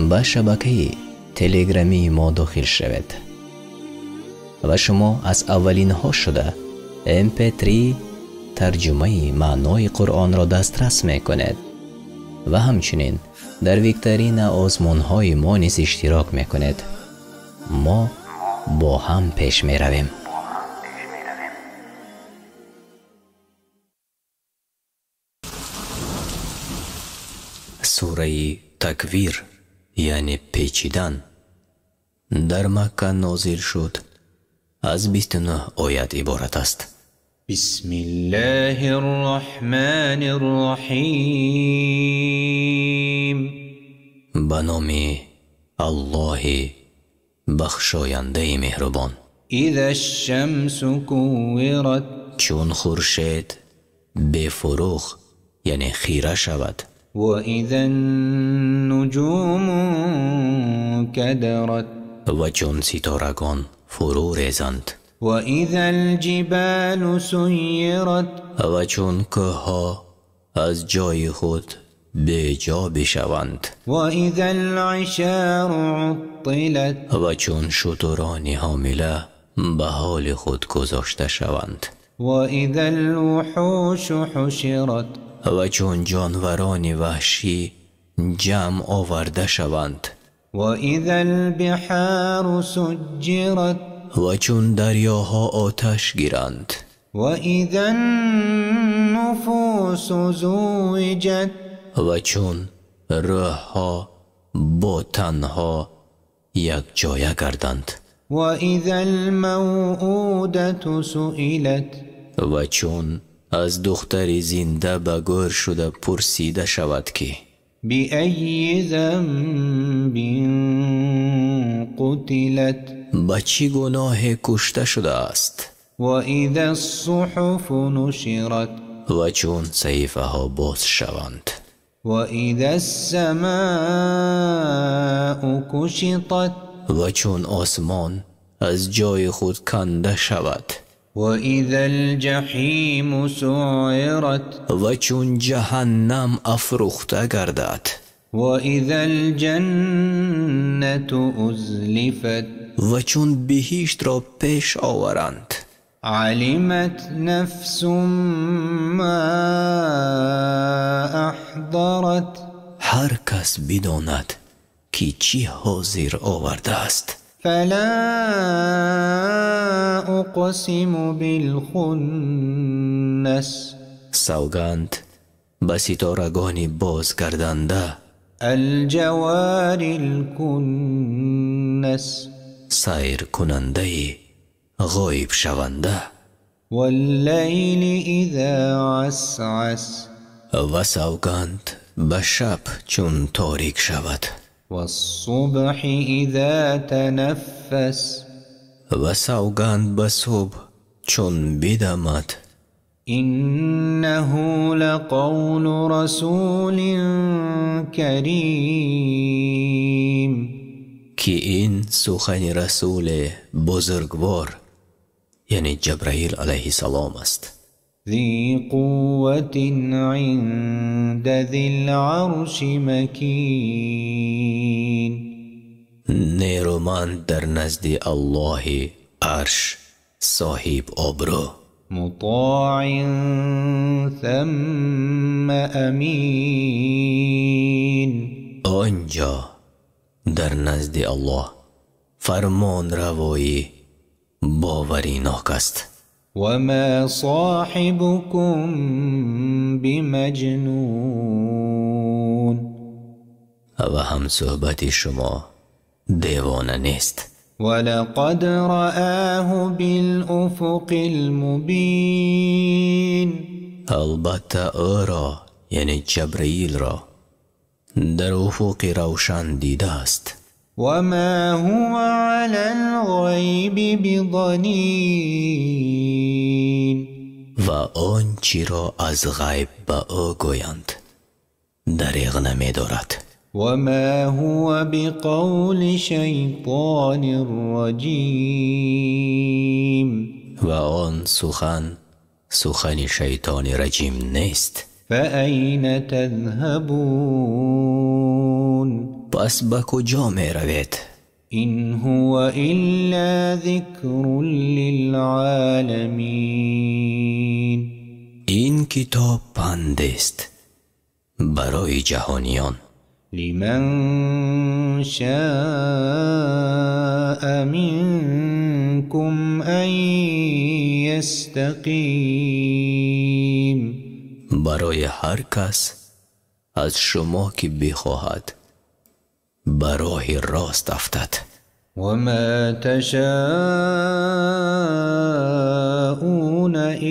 Ба шабакаи телеграмии мо дохил шавед ва шумо аз аввалинҳо шуда mp3 тарҷумаи маънои Қуръонро дастрас мекунед ва ҳамчунин дар викторина озмунҳои мо низ иштирок мекунед. Мо бо ҳам пеш меравем. Сураи Таквир, яъне печидан, дар Макка нозил шуд. Аз 29 оят иборат аст. Бисмиллаҳир Раҳмонир Раҳим. Ба номи Аллоҳи бахшояндаи меҳрубон. Изаш-шамсу куввират. Чун хуршед бефуруғ, яъне хира шавад. Ва изан-нуҷуму кадарат. Ва чун ситорагон фурӯ резанд. Ва изал-ҷибалу суйират. Ва чун кӯҳҳо аз ҷои худ беҷо бишаванд. Ва изал-ишору уттилат. Ва чун шутурони ҳомила ба ҳоли худ гузошта шаванд. Ва изал-вуҳушу ҳушират. Ва чун ҷонварони ваҳшӣ ҷамъ оварда шаванд. Ва изал-биҳору суҷҷират. Ва чун дарёҳо оташ гиранд. Ва изан-нуфусу зувиҷат. Ва чун рӯҳҳо бо танҳо якҷоя гарданд. Ва изал-мавъудату суилат. Ва чун аз духтари зинда ба гӯр шуда пурсида шавад ки биайи занбин қутилат. Ба чӣ гуноҳе кушта шудааст. Ва изас-суҳуфу нушират. Ва чун саҳифаҳо боз шаванд. Ва изас-самау кушитат. Ва чун осмон аз ҷои худ канда шавад. Ва изал-ҷаҳиму суират. Ва чун ҷаҳаннам афрӯхта гардад. Ва изал-ҷаннату узлифат. Ва чун биҳиштро пеш оваранд. Алимат нафсун ма аҳдарат. Ҳар кас бидонад ки чӣ ҳозир овардааст. Фала уқсиму билхуннас. Савганд ба ситорагони бозгарданда. Алҷаворил куннас. Сайркунандаи ғоибшаванда. Валлайли иза асъас. Ва савганд ба шаб чун торик шавад. Вассубҳи иза танаффас. Ва савганд ба субҳ чун бидамад. Иннаҳу лақавлу расулин карим. Ки ин сухани расуле бузургвор, яъне Ҷабраил алайҳиссалом аст. Зи қувватин инда зил арши макин. Нерӯманд дар назди Аллоҳи арш соҳиб обрӯ. Мутоин сумма амин. Он ҷо дар назди Аллоҳ фармонравоӣ боваринок аст. Ва ма соҳибукум бимаҷнун. Ва ҳамсӯҳбати шумо девона нест. Ва лақад раъаҳу билуфуқил мубин. Албатта ӯро, яъне Ҷабраилро, дар уфуқи равшан дидааст. Ва ма ҳува алал ғайби биданин. Ва он чиро аз ғайб ба ӯ гӯянд дареғ намедорад. Ва ма ҳува биқавли шайтонир раҷим. Ва он сухан сухани шайтони раҷим нест. Фаайна тазҳабун. Пас ба куҷо меравед? إن هو إلا ذكر للعالمين. Ин китоб панд аст барои ҷаҳониён. لمن شاء منكم أن يستقيم. Барои ҳар кас аз шумо ки бихоҳад ба роҳи рост афтад. وما تشاءون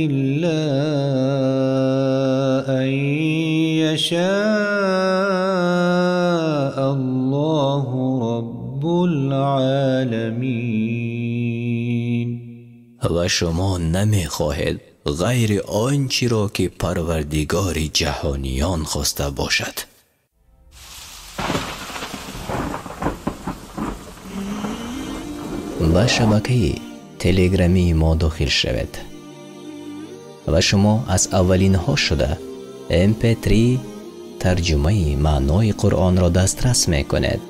إلا أن يشاء الله رب العالمين. Ва шумо намехоҳед ғайри он чиро ки Парвардигори ҷаҳониён хоста бошад. Ба шабакаи телеграмии мо дохил шавед ва шумо аз аввалинҳо шуда MP3 тарҷумаи маънои Қуръонро дастрас мекунед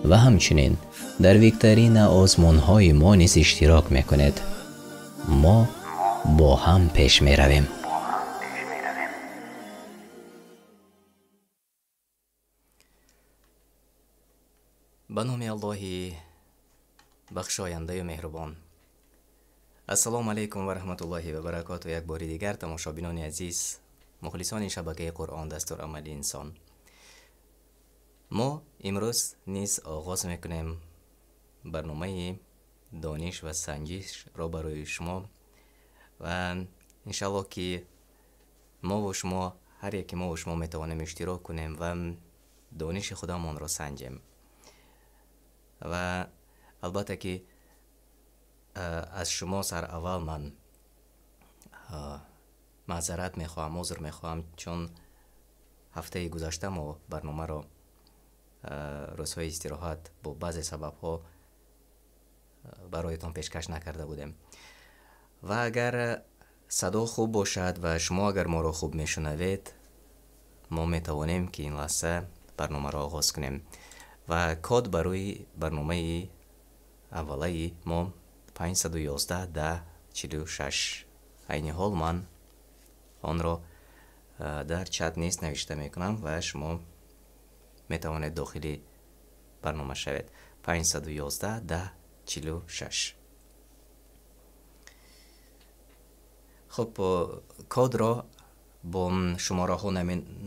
ва ҳамчунин дар викторина озмунҳои мо низ иштирок мекунед. Мо бо ҳам пеш меравем. Ба номи Аллоҳи бахшояндаю меҳрубон. Ассалому алайкум ва раҳматуллоҳи ва баракоту. Як бори дигар тамошобинони азиз, мухлисони шабакаи Қуръон дастурамали инсон, мо имрӯз низ оғоз мекунем барномаи дониш ва санҷишро барои шумо ва иншаллоҳ ки мову шумо, ҳар яке мову шумо метавонем иштирок кунем ва дониши худамонро санҷем. Ва албатта ки аз шумо сараввал ман маъзарат мехоҳам, узр мехоҳам, чун ҳафтаи гузашта мо барномаро рӯзҳои истироҳат бо баъзе сабабҳо бароятон пешкаш накарда будем. Ва агар садо хуб бошад ва шумо агар моро хуб мешунавед, мо метавонем ки ин лаҳза барномаро оғоз кунем. Ва код барои барномаи аввалаи мо 511 10 46. Айни ҳол ман онро дар чат низ навишта мекунам ва шумо метавонед дохили барнома шавед. 511 10 46. Хуб, кодро бо шумораҳо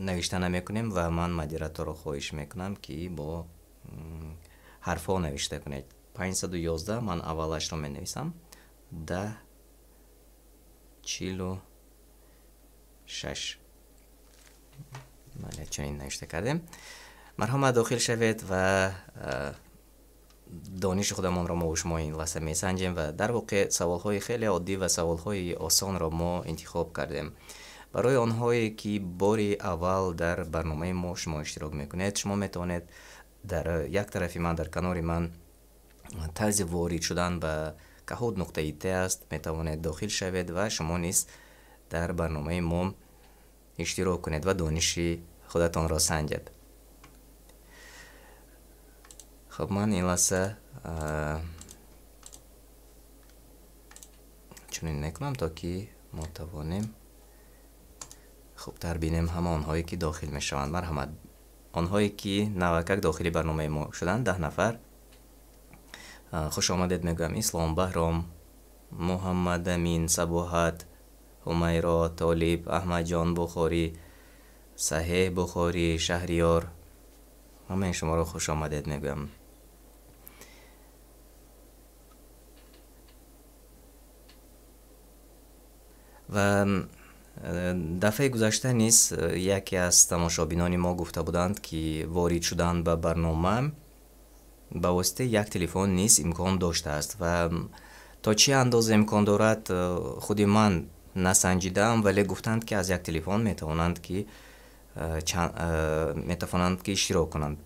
навишта намекунем ва ман модераторро хоҳиш мекунам ки бо ҳарфҳо навишта кунед. 511 ман аввалашро менависам, 10 46. Бале, чунин навишта кардем. Марҳамат, дохил шавед ва дониши худамонро мо шумо ин лаҳза месанҷем ва дар воқеъ саволҳои хеле оддӣ ва саволҳои осонро мо интихоб кардем. Барои онҳое ки бори аввал дар барномаи мо шумо иштирок мекунед, шумо метавонед дар як тарафи ман, дар канори ман тарзи ворид шудан ба kahoot.it аст, метавонед дохил шавед ва шумо низ дар барномаи мо иштирок кунед ва дониши худатонро санҷед. Хуб, ман ин лаҳза чунин мекунам то ки мо тавонем хубтар бинем ҳама онҳое ки дохил мешаванд. Марҳамат, онҳое ки навакак дохили барномаи мо шуданд, 10 нафар, хуш омадед мегӯям. Ислом, Баҳром, Муҳаммадамин, Сабоҳат, Ҳумайро, Толиб, Аҳмадҷон Бухорӣ, Саҳеҳ Бухорӣ, Шаҳриёр, ҳамаи шуморо хуш омадед мегӯям. Ва дафъаи гузашта низ яке аз тамошобинони мо гуфта буданд, ки ворид шудан ба барнома ба воситаи як телефон низ имкон доштааст ва то чӣ андоза имкон дорад худи ман насанҷидаам, вале гуфтанд ки аз як телефон метавонанд ки иштирок кунанд.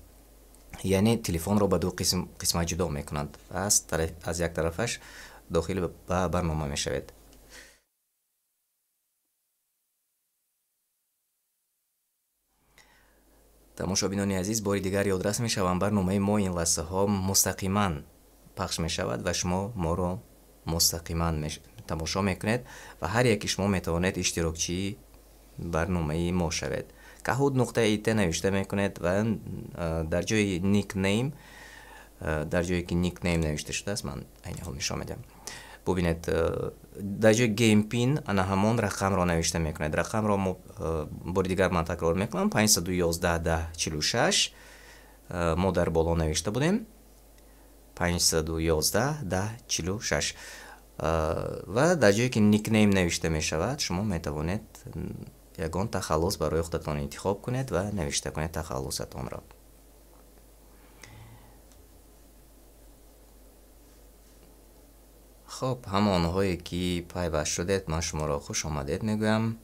Яъне телефонро ба ду қисмат ҷудо мекунанд, аз як тарафаш дохил ба барнома мешавед. Тамошобинони азиз, бори дигар ёдрас мешавам, барномаи мо ин лаҳзаҳо мустақиман пахш мешавад ва шумо моро мустақиман тамошо мекунед ва ҳар яки шумо метавонед иштирокчии барномаи мо шавед. Kahoot.it навишта мекунед ва дар ҷои nickname, дар ҷое ки nickname навишта шудааст, ман айни ҳол нишон медиҳам. Бубинед, дар ҷои game pin ана ҳамон рақамро навишта мекунед. Рақамро мо бори дигар ман такрор мекунам: 511 10 46. Мо дар боло навишта будем 511 10 46. Ва дар ҷое ки nickname навишта мешавад, шумо метавонед ягон тахаллус барои худатон интихоб кунед ва навишта кунед тахаллусатонро. Хоб, ҳамонҳое ки пайваст шудед, ман шуморо хуш омадед мегӯям.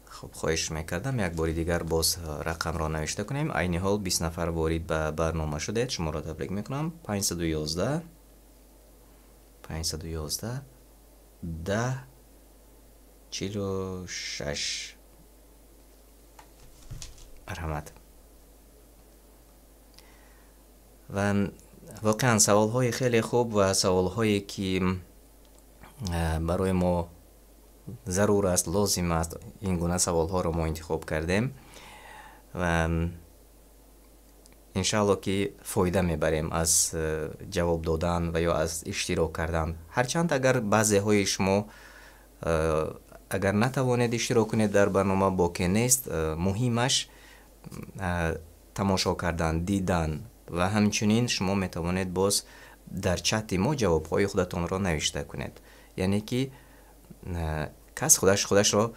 Хоб, хоҳиш мекардам як бори дигар боз рақамро навишта кунем. Айни ҳол 20 нафар ворид ба барнома шудед, шуморо табрик мекунам. 511 511 10 46. Марҳамат. Ва воқеан саволҳои хеле хуб ва саволҳое ки барои мо зарур аст, лозим аст, ин гуна саволҳоро мо интихоб кардем ва иншаалло ки фоида мебарем аз ҷавоб додан ва ё аз иштирок кардан. Ҳарчанд агар баъзеҳои шумо агар натавонед иштирок кунед дар барнома, боке нест, муҳимаш тамошо кардан, дидан ва ҳамчунин шумо метавонед боз дар чати мо ҷавобҳои худатонро навишта кунед. Яъне ки кас худашро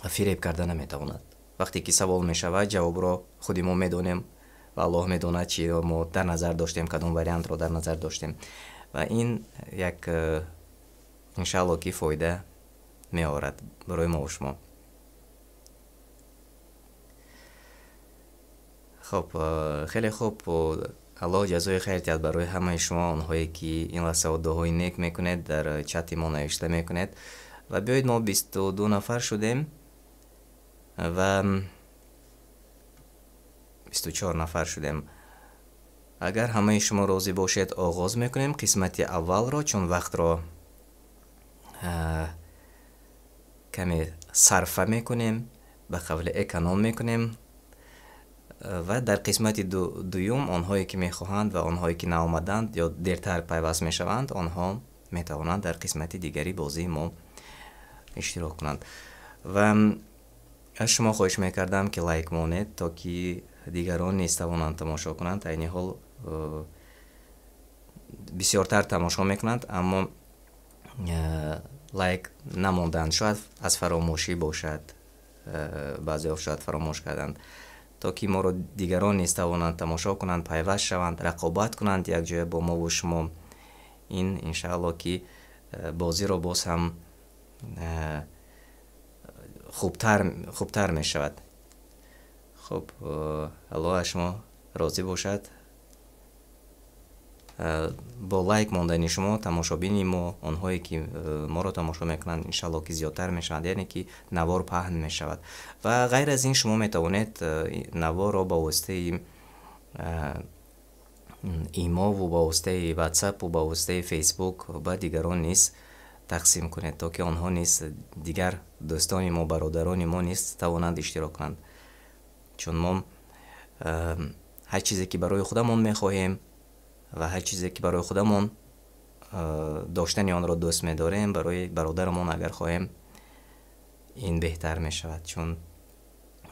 фиреб карда наметавонад. Вақте ки савол мешавад, ҷавобро худи мо медонем ва Аллоҳ медонад чиро мо дар назар доштем, кадом вариантро дар назар доштем. Ва ин як иншаалло ки фоида меорад барои мо ва шумо. Хоб, хеле хуб, Аллоҳ ҷазои хайр диҳад барои ҳамаи шумо, онҳое ки ин лаҳзаҳо дуоҳои нек мекунед, дар чати мо навишта мекунед. Ва биёед, мо 22 нафар шудем ва 24 нафар шудем. Агар ҳамаи шумо розӣ бошед, оғоз мекунем қисмати аввалро, чун вақтро каме сарфа мекунем, ба қавли эконом мекунем. Ва дар қисмати дуюм онҳое ки мехоҳанд ва онҳое ки наомаданд ё дертар пайваст мешаванд, онҳо метавонанд дар қисмати дигари бозии мо иштирок кунанд. Ва аз шумо хоҳиш мекардам ки лайк монед, то ки дигарон низ тавонанд тамошо кунанд. Айни ҳол бисёртар тамошо мекунанд, аммо лайк намонданд. Шояд аз фаромӯшӣ бошад, баъзеҳо шояд фаромӯш карданд, то ки моро дигарон низ тавонанд тамошо кунанд, пайваст шаванд, рақобат кунанд якҷоя бо мо ва шумо. Ин иншаалло ки бозиро боз ҳам хубтар мешавад. Хуб, Аллоҳ аз шумо розӣ бошад. Бо лайк мондани шумо тамошобини мо, онҳое ки моро тамошо мекунанд, иншаалло ки зиёдтар мешаванд, яъне ки навор паҳн мешавад. Ва ғайр аз ин шумо метавонед наворро ба воситаи имову ба воситаи ватсапу ба воситаи фейсбук ба дигарон низ тақсим кунед, то ки онҳо низ, дигар дӯстони мо, бародарони мо низ тавонанд иштирок кунанд. Чун мо ҳар чизе ки барои худамон мехоҳем ва ҳар чизе ки барои худамон доштани онро дӯст медорем, барои бародарамон агар хоҳем, ин беҳтар мешавад. Чун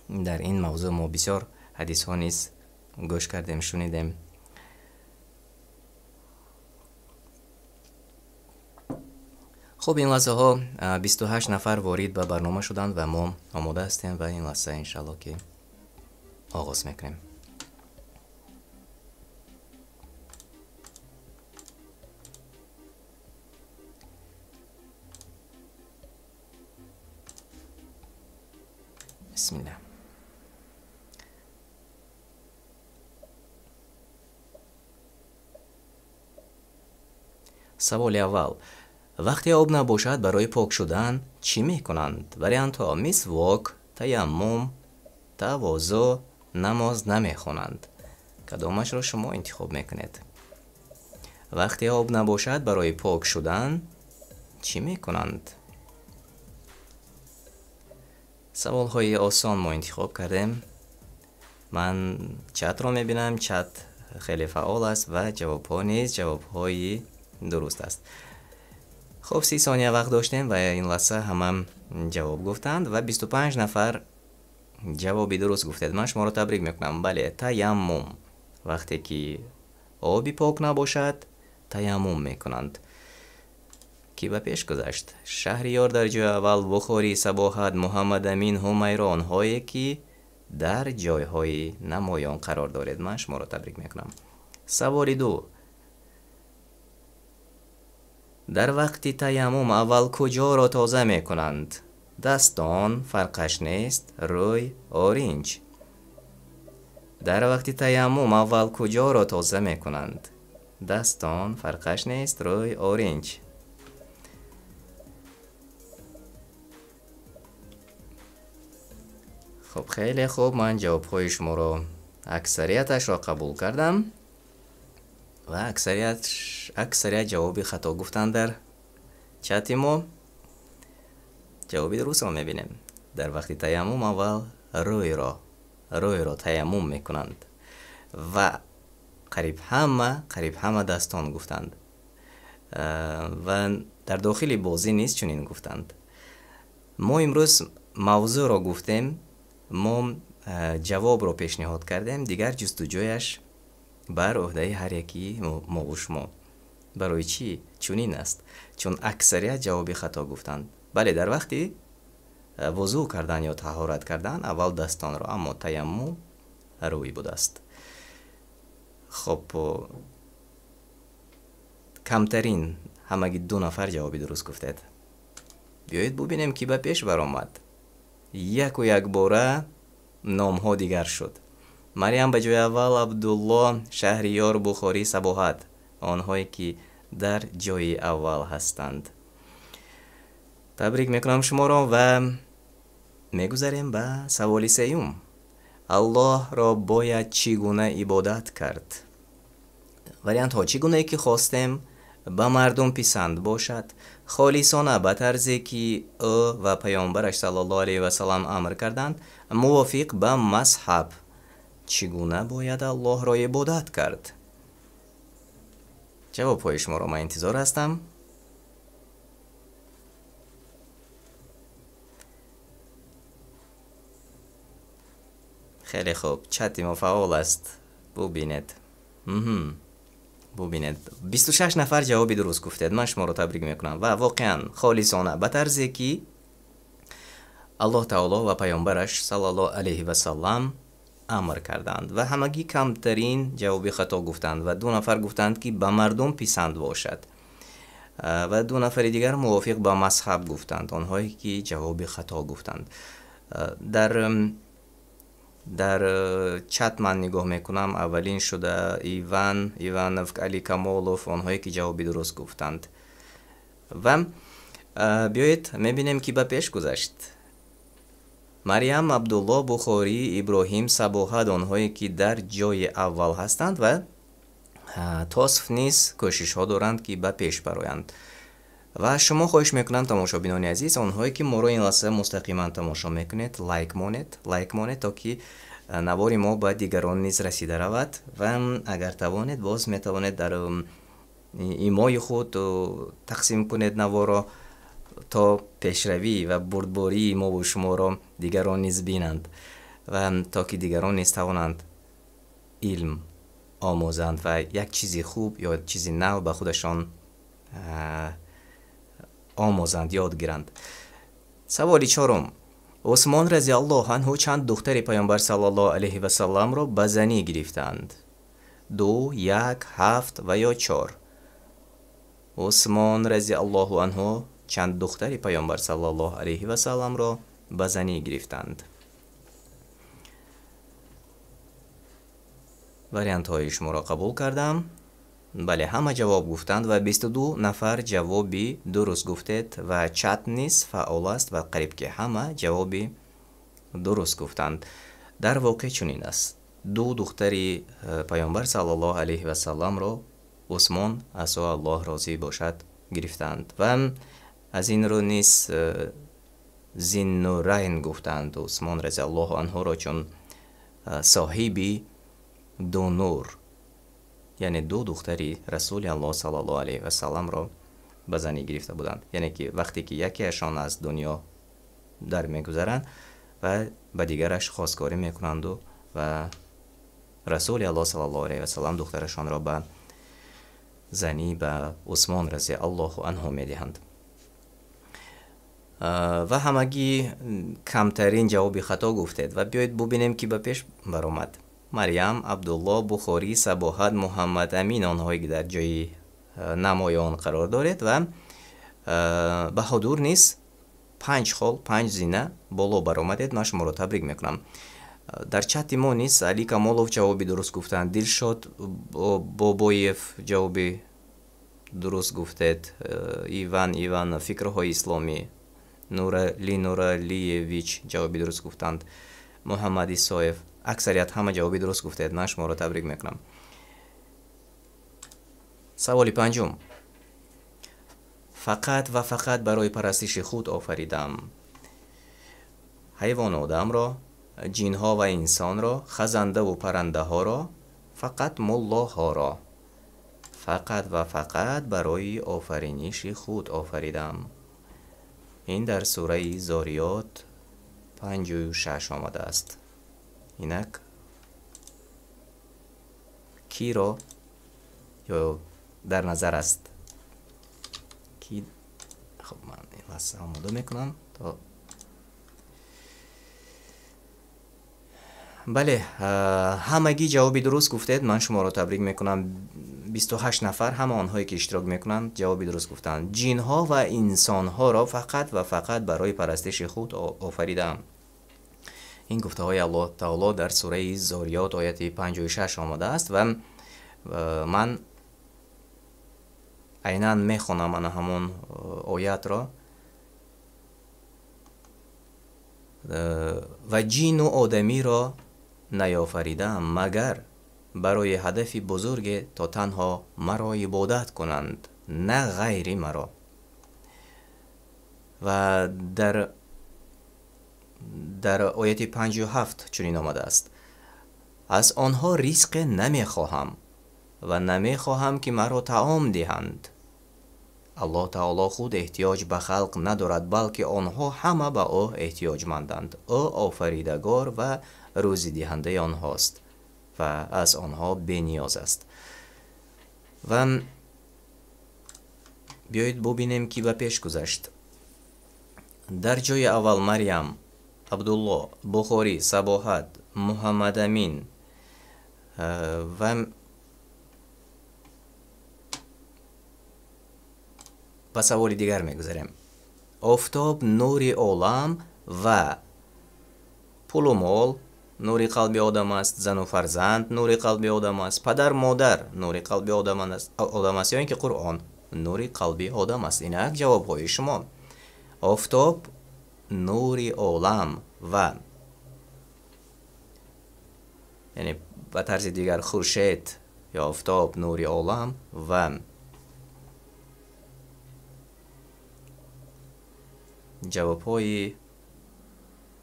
дар ин мавзӯъ мо бисёр ҳадисҳо низ гӯш кардем, шунидем. Хуб, ин лаҳзаҳо 28 нафар ворид ба барнома шуданд ва мо омода ҳастем ва ин лаҳза иншаалло ки оғоз мекунем. Бисмиллаҳ. Саволи аввал. Вақте об набошад, барои пок шудан чӣ мекунанд? Вариантҳо: мисвок, таяммум, тавозӯ, намоз намехонанд. Кадомашро шумо интихоб мекунед? Вақте об набошад, барои пок шудан чӣ мекунанд? Саволҳои осон мо интихоб кардем. Ман чатро мебинам, чат хеле фаъол аст ва ҷавобҳо низ ҷавобҳои дуруст аст. Хуб, 30 сония вақт доштем ва ин лаҳза ҳама ҷавоб гуфтанд ва 25 нафар ҷавоби дуруст гуфтед. Ман шуморо табрик мекунам. Бале, таяммум. Вақте ки оби пок набошад, таяммум мекунанд. Ки ба пеш гузашт? Шаҳриёр дар ҷои аввал, Бухорӣ, Сабоҳат, Муҳаммадамин, Ҳумайро, онҳое ки дар ҷойҳои намоён қарор доред. Ман шуморо табрик мекунам. Саволи ду. Дар вақти таяммум аввал куҷоро тоза мекунанд? Дастон, фарқаш нест, рӯй, оринҷ. Дар вақти таяммум аввал куҷоро тоза мекунанд? Дастон, фарқаш нест, рӯй, оринҷ. Хуб, хеле хуб, ман ҷавобҳои шуморо аксарияташро қабул кардам ва аксарият ҷавоби хато гуфтанд дар чати мо. Ҷавоби дурустро мебинем. Дар вақти таяммум аввал рӯйро таяммум мекунанд ва қариб ҳама дастон гуфтанд ва дар дохили бозӣ низ чунин гуфтанд. Мо имрӯз мавзӯъро гуфтем, мо ҷавобро пешниҳод кардем, дигар ҷустуҷӯяш бар ӯҳдаи ҳар яки мову шумо. Барои чӣ чунин аст? Чун аксарият ҷавоби хато гуфтанд. Бале, дар вақти вузӯ кардан ё таҳорат кардан аввал дастонро, аммо таяммум рӯй будааст. Хоб, камтарин ҳамаги 2 нафар ҷавоби дуруст гуфтед. Биёед бубинем, ки ба пеш баромад. Яку якбора номҳо дигар шуд. Марьям ба ҷои аввал, Абдулло, Шаҳриёр, Бухорӣ, Сабоҳат, онҳое ки дар ҷои аввал ҳастанд. Табрик мекунам шуморо ва мегузарем ба саволи сеюм. Аллоҳро бояд чӣ гуна ибодат кард? Вариантҳо: чӣ гунае ки хостем, ба мардум писанд бошад, холисона ба тарзе ки ӯ ва паёмбараш саллаллоҳу алайҳи васаллам амр карданд, мувофиқ ба мазҳаб. Чӣ гуна бояд Аллоҳро ибодат кард? Ҷавобҳои шуморо ман интизор ҳастам. Хеле хуб, чати мо фаъол аст. Бубинед. Бубинед. 26 нафар ҷавоби дуруст гуфтед. Ман шуморо табрик мекунам ва воқеан холисона ба тарзе ки Аллоҳ таоло ва паёмбараш саллаллоҳу алайҳи васаллам амр карданд ва ҳамагӣ камтарин ҷавоби хато гуфтанд ва 2 нафар гуфтанд ки ба мардум писанд бошад ва 2 нафари дигар мувофиқ ба мазҳаб гуфтанд, онҳое ки ҷавоби хато гуфтанд. Дар чат ман нигоҳ мекунам, аввалин шуда Иван Иванов, Али Камолов, онҳое ки ҷавоби дуруст гуфтанд. Ва биёед мебинем, ки ба пеш гузашт. Марьям, Абдулло, Бухорӣ, Иброҳим, Сабоҳат, онҳое ки дар ҷои аввал ҳастанд ва Тосф низ кӯшишҳо доранд, ки ба пеш бароянд. Ва шумо хоҳиш мекунам, тамошобинони азиз, онҳое ки моро ин лаҳза мустақиман тамошо мекунед, лайк монед, то ки навори мо ба дигарон низ расида равад ва агар тавонед, боз метавонед дар имои худ тақсим кунед наворо, то пешравӣ ва бурдбории мову шуморо дигарон низ бинанд ва то ки дигарон низ тавонанд илм омӯзанд ва як чизи хуб ё чизи нав ба худашон омӯзанд, ёд гиранд. Саволи чорум. Усмон разиаллоҳу анҳу чанд духтари паёмбар саллаллоҳу алайҳи васалламро ба занӣ гирифтанд? 2, 1, 7 ва ё 4. Усмон разиаллоҳу анҳу чанд духтари паёмбар саллаллоҳу алайҳи васалламро ба занӣ гирифтанд? Вариантҳои шуморо қабул кардам. Бале, ҳама ҷавоб гуфтанд ва 22 нафар ҷавоби дуруст гуфтед ва чат низ фаъол аст ва қариб ки ҳама ҷавоби дуруст гуфтанд. Дар воқеъ чунин аст. Ду духтари Пайғамбар саллаллоҳу алайҳи ва салламро Усмон аз ӯ Аллоҳ розӣ бошад гирифтанд ва аз ин рӯ низ Зиннурайн гуфтанд Усмон разияллоҳу анҳуро, чун соҳиби ду нур, яъне ду духтари Расули Аллоҳ саллаллоҳу алайҳи ва салламро ба занӣ гирифта буданд. Яъне ки вақте ки якеашон аз дунё дар мегузаранд ва ба дигараш хостгорӣ мекунанду ва Расули Аллоҳ саллаллоҳу алайҳи ва саллам духтарашонро ба занӣ ба Усмон разияллоҳу анҳу медиҳанд. Ва ҳамагӣ камтарин ҷавоби хато гуфтед ва биёед бубинем, ки ба пеш баромад. Марьям, Абдулло, Бухорӣ, Сабоҳат, Муҳаммад Амин, онҳое ки дар ҷои намоён қарор доред ва Баҳодур низ 5 хол, 5 зина боло баромадед. Ман шуморо табрик мекунам. Дар чати мо низ Али Камолов ҷавоби дуруст гуфтанд, Дилшод Бобоев ҷавоби дуруст гуфтед, Иван Иванов, фикрҳои исломӣ, Нурали Нуралиевич ҷавоби дуруст гуфтанд, Муҳаммад Исоев, аксарият ҳама ҷавоби дуруст гуфтед. Ман шуморо табрик мекунам. Саволи панҷум. Фақат ва фақат барои парастиши худ офаридам. Ҳайвону одамро, ҷинҳо ва инсонро, хазандаву паррандаҳоро, фақат муллоҳоро. Фақат ва фақат барои офариниши худ офаридам. Ин дар сураи Зориёт 56 омадааст. Инак киро ё дар назар аст ки хоб ман ин лаҳза омода мекунам то бале, ҳамагӣ ҷавоби дуруст гуфтед. Ман шуморо табрик мекунам. 28 нафар ҳама онҳое ки иштирок мекунанд ҷавоби дуруст гуфтанд. Ҷинҳо ва инсонҳоро фақат ва фақат барои парастиши худ офаридаам. Ин гуфтаҳои Аллоҳ таоло дар сураи Зориёт ояти 56 омадааст ва ман айнан мехонам ана ҳамон оятро. Ва ҷину одамиро наёфаридаам магар барои ҳадафи бузурге то танҳо маро ибодат кунанд, на ғайри маро. Ва дар ояти 57 чунин омадааст: аз онҳо ризқе намехоҳам ва намехоҳам ки маро таом диҳанд. Аллоҳ таоло худ эҳтиёҷ ба халқ надорад, балки онҳо ҳама ба ӯ эҳтиёҷманданд. Ӯ офаридагор ва рӯзидиҳандаи онҳост ва аз онҳо бениёз аст. Ва биёед бубинем, ки ба пеш гузашт. Дар ҷои аввал Марьям, Абдулло, Бухорӣ, Сабоҳат, Муҳаммадамин ва ба саволи дигар мегузарем. Офтоб нури олам ва пулу мол нури қалби одам аст, зану фарзанд нури қалби одам аст, падар модар нури қалби одам аст, ё ин ки Қуръон нури қалби одам аст. Инак ҷавобҳои шумо. Офтоб нури олам ва, яъне ба тарзи дигар хуршед ё офтоб нури олам ва ҷавобҳои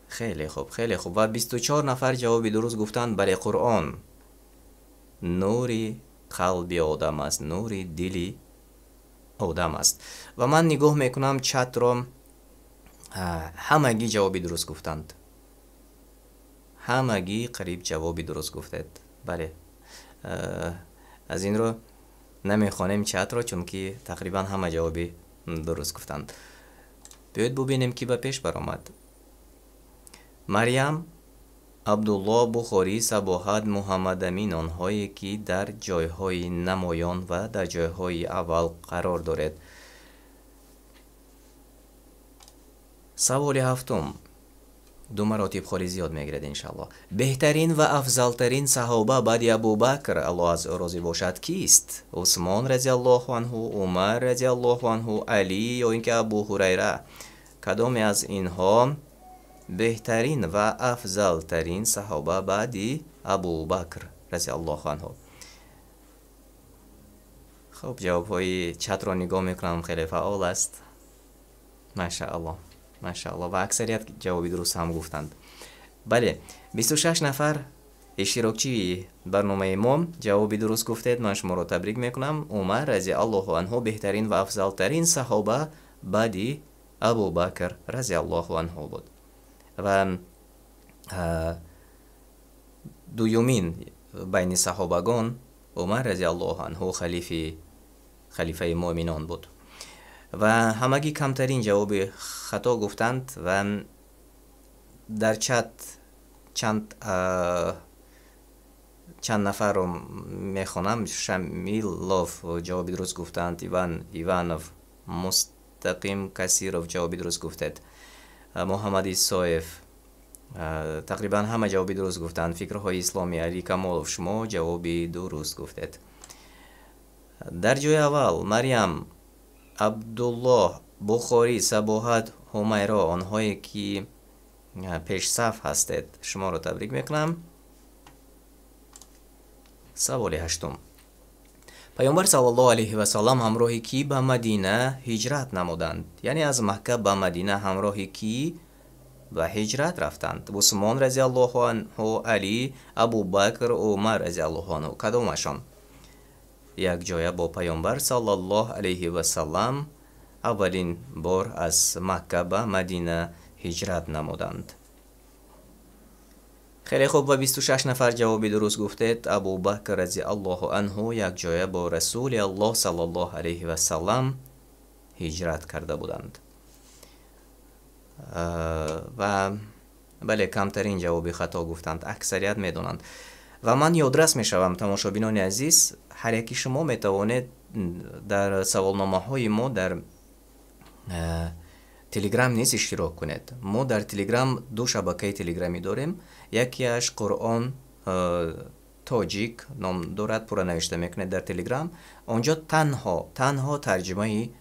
хеле хуб, хеле хуб. Ва 24 нафар ҷавоби дуруст гуфтанд. Бале, Қуръон нури қалби одам аст, нури дили одам аст. Ва ман нигоҳ мекунам чатро, ҳамагӣ ҷавоби дуруст гуфтанд. Ҳамагӣ қариб ҷавоби дуруст гуфтед. Бале, аз ин рӯ намехонем чатро, чунки тақрибан ҳама ҷавоби дуруст гуфтанд. Биёед бубинем, ки ба пеш баромад. Марьям, Абдулло, Бухорӣ, Сабоҳат, Муҳаммадамин, онҳое ки дар ҷойҳои намоён ва дар ҷойҳои аввал қарор доред. Саволи ҳафтум. Ду маротиб холи зиёд мегирад иншаллоҳ. Беҳтарин ва афзалтарин саҳоба баъди Абубакр, Аллоҳ аз ӯ розӣ бошад, кист? Усмон разиаллоҳу анҳу, Умар разиаллоҳу анҳу, Алӣ ё ин ки Абу Ҳурайра? Кадоме аз инҳо беҳтарин ва афзалтарин саҳоба баъди Абубакр разиаллоҳу анҳу? Хуб, ҷавобҳои чатро нигоҳ мекунам, хеле фаъол аст. Машааллоҳ, машааллоҳ, ва аксарият ҷавоби дуруст ҳам гуфтанд. Бале, 26 нафар иштирокчии барномаи мо ҷавоби дуруст гуфтед. Ман шуморо табрик мекунам. Умар разиаллоҳу анҳу беҳтарин ва афзалтарин саҳоба баъди Абубакр разиаллоҳу анҳу буд. Ва дуюмин байни саҳобагон Умар разиаллоҳу анҳу халифаи муъминон буд. Ва ҳамагӣ камтарин ҷавоби хато гуфтанд ва дар чат чанд нафарро мехонам. Шамилов ҷавоби дуруст гуфтанд, Иван Иванов, Мустақим Касиров ҷавоби дуруст гуфтед, Муҳаммад Исоев, тақрибан ҳама ҷавоби дуруст гуфтанд. Фикрҳои исломӣ, Али Камолов, шумо ҷавоби дуруст гуфтед. Дар ҷои аввал Марьям, Абдуллоҳ, Бухорӣ, Сабоҳат, Ҳумайро, онҳое ки пешсаф ҳастед, шуморо табрик мекунам. Саволи ҳаштум. Паёмбар саллаллоҳу алайҳи васаллам ҳамроҳи кӣ ба Мадина ҳиҷрат намуданд? Яъне аз Макка ба Мадина ҳамроҳи кӣ ба ҳиҷрат рафтанд? Усмон разиаллоҳу анҳу, Алӣ, Абубакр, Умар разиаллоҳу анҳу. Кадомашон якҷоя бо Паёмбар саллаллоҳу алайҳи васаллам аввалин бор аз Макка ба Мадина ҳиҷрат намуданд? Хеле хуб, ва 26 нафар ҷавоби дуруст гуфтед. Абубакр разиаллоҳу анҳу якҷоя бо Расули Аллоҳ саллаллоҳу алайҳи васаллам ҳиҷрат карда буданд. Ва бале, камтарин ҷавоби хато гуфтанд, аксарият медонанд. Ва ман ёдрас мешавам, тамошобинони азиз, ҳар яки шумо метавонед дар саволномаҳои мо дар Телеграм низ иштирок кунед. Мо дар Телеграм ду шабакаи телеграмӣ дорем. Якеаш Қуръон тоҷик ном дорад, пурра навишта мекунед дар Телеграм. Онҷо танҳо тарҷумаи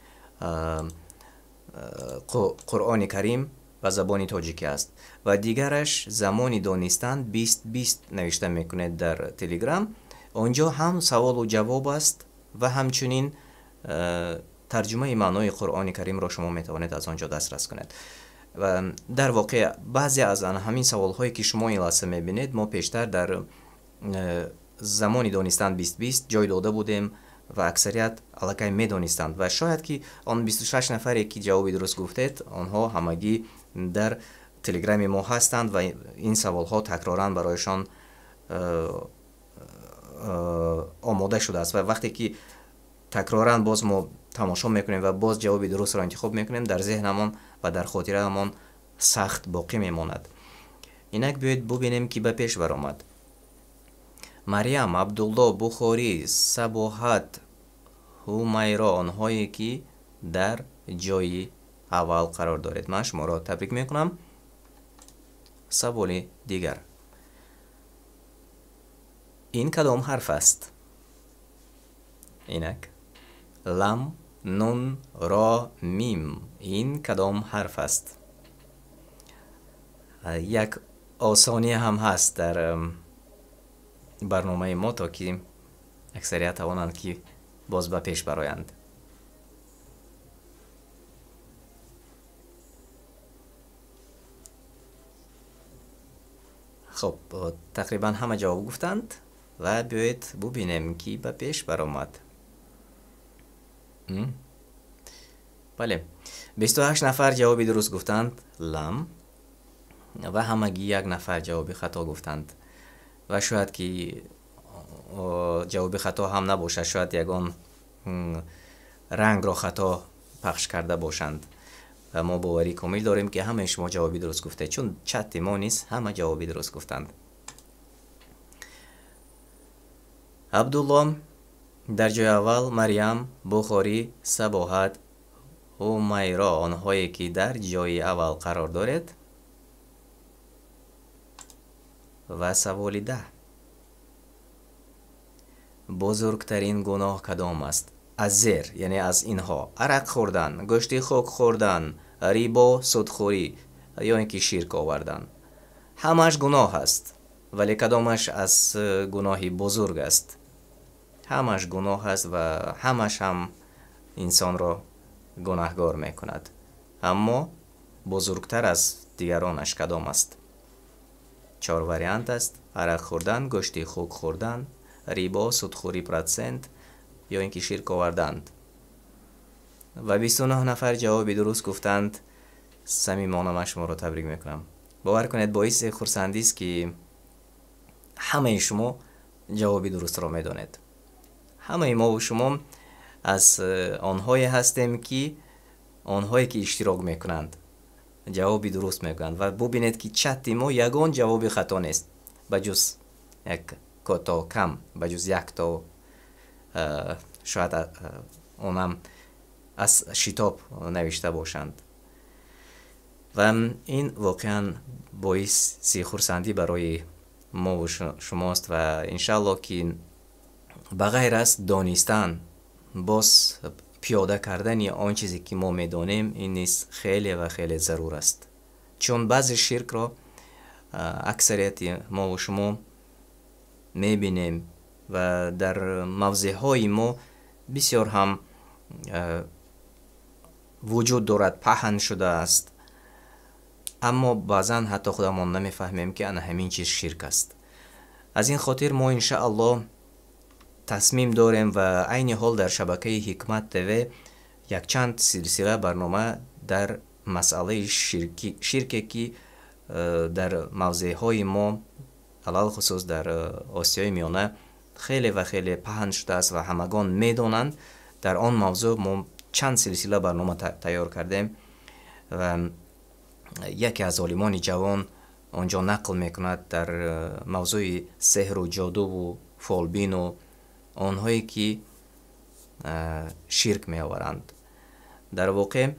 Қуръони Карим ба забони тоҷикӣ аст. Ва дигараш замони донистан 20-20 навишта мекунед дар Телеграм. Онҷо ҳам саволу ҷавоб аст ва ҳамчунин тарҷумаи маънои Қуръони Каримро шумо метавонед аз он ҷо дастрас кунед. Ва дар воқеъ баъзе аз ҳамин саволҳое ки шумо ин лаҳза мебинед, мо пештар дар замони донистан 20-20 ҷой дода будем ва аксарият аллакай медонистанд. Ва шояд ки он 26 нафаре ки ҷавоби дуруст гуфтед, онҳо ҳамагӣ дар телеграми мо ҳастанд ва ин саволҳо такроран барояшон омода шудааст. Ва вақте ки такроран боз мо тамошо мекунем ва боз ҷавоби дурустро интихоб мекунем, дар зеҳнамон ва дар хотираамон сахт боқӣ мемонад. Инак биёед бубинем, ки ба пеш баромад. Марьям, Абдулло, Бухорӣ, Сабоҳат, Ҳумайро, онҳое ки дар ҷои аввал қарор доред. Ман шуморо табрик мекунам. Саволи дигар. Ин кадом ҳарф аст? Инак лам, нун, ро, мим. Ин кадом ҳарф аст? Як осонӣ ҳам ҳаст дар барномаи мо, то ки аксарият тавонанд ки боз ба пеш бароянд. Хуб, тақрибан ҳама ҷавоб гуфтанд ва биёед бубинем, ки ба пеш баромад. Бале, 28 нафар ҷавоби дуруст гуфтанд, лам, ва ҳамагӣ як нафар ҷавоби хато гуфтанд. Ва шояд ки ҷавоби хато ҳам набошад, шояд ягон рангро хато пахш карда бошанд. Ва мо боварӣ комил дорем, ки ҳамаи шумо ҷавоби дуруст гуфтед, чун чати мо низ ҳама ҷавоби дуруст гуфтанд. Абдулло дар ҷои аввал, Марьям, Бухорӣ, Сабоҳат, Ҳумайро, онҳое ки дар ҷои аввал қарор доред. Ва саволи 10. Бузургтарин гуноҳ кадом аст? Аз зер, яъне аз инҳо: арақ хӯрдан, гӯшти хук хӯрдан, рибо, судхӯрӣ ё ин ки ширк овардан. Ҳамаш гуноҳ аст, вале кадомаш аз гуноҳи бузург аст? Ҳамаш гуноҳ аст ва ҳамаш ҳам инсонро гунаҳгор мекунад. Аммо бузургтар аз дигаронаш кадом аст? 4 вариант аст: арақ хӯрдан, гӯшти хук хӯрдан, рибо, судхӯрӣ процент ё ин ки ширк оварданд. Ва 29 нафар ҷавоби дуруст гуфтанд. Самимона ман шуморо табрик мекунам. Бовар кунед, боиси хурсандист, ки ҳамаи шумо ҷавоби дурустро медонед. Ҳамаи мову шумо аз онҳое ҳастем, ки онҳое ки иштирок мекунанд ҷавоби дуруст мегӯянд. Ва бубинед, ки чати мо ягон ҷавоби хато нест, ба ҷуз як то кам, ба ҷуз як то, шояд онам аз шитоб навишта бошанд. Ва ин воқеан боиси хурсандӣ барои мову шумост. Ва иншааллоҳ, ки ба ғайр аз донистан, боз пиёда кардани он чизе ки мо медонем, ин низ хеле ва хеле зарур аст. Чун баъзе ширкро аксарияти мову шумо мебинем ва дар мавзеъҳои мо бисёр ҳам вуҷуд дорад, паҳн шудааст, аммо баъзан ҳатто худамон намефаҳмем, ки ана ҳамин чиз ширк аст. Аз ин хотир мо иншааллоҳ тасмим дорем ва айни ҳол дар шабакаи Ҳикмат ТВ якчанд силсила барнома дар масъалаи ширке, ки дар мавзеъҳои мо, алалхусус дар Осиёи Миёна, хеле ва хеле паҳн шудааст ва ҳамагон медонанд. Дар он мавзӯъ мо чанд силсила барнома тайёр кардем ва яке аз олимони ҷавон онҷо нақл мекунад дар мавзӯи сеҳру ҷодуву фолбину онҳое ки ширк меоваранд. Дар воқеъ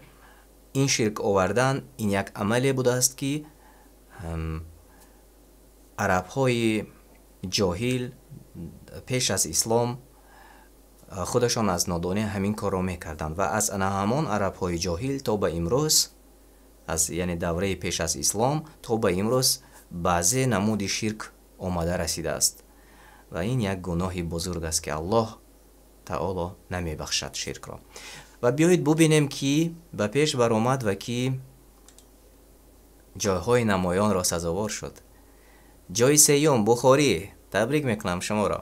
ин ширк овардан ин як амале будааст, ки арабҳои ҷоҳил пеш аз ислом худашон аз нодонӣ ҳамин корро мекарданд ва аз ана ҳамон арабҳои ҷоҳил то ба имрӯз, аз яъне давраи пеш аз ислом то ба имрӯз, баъзе намуди ширк омада расидааст. Ва ин як гуноҳи бузург аст, ки Аллоҳ таоло намебахшад ширкро. Ва биёед бубинем, ки ба пеш баромад ва ки ҷойҳои намоёнро сазовор шуд. Ҷойи сеюм Бухорӣ, табрик мекунам шуморо.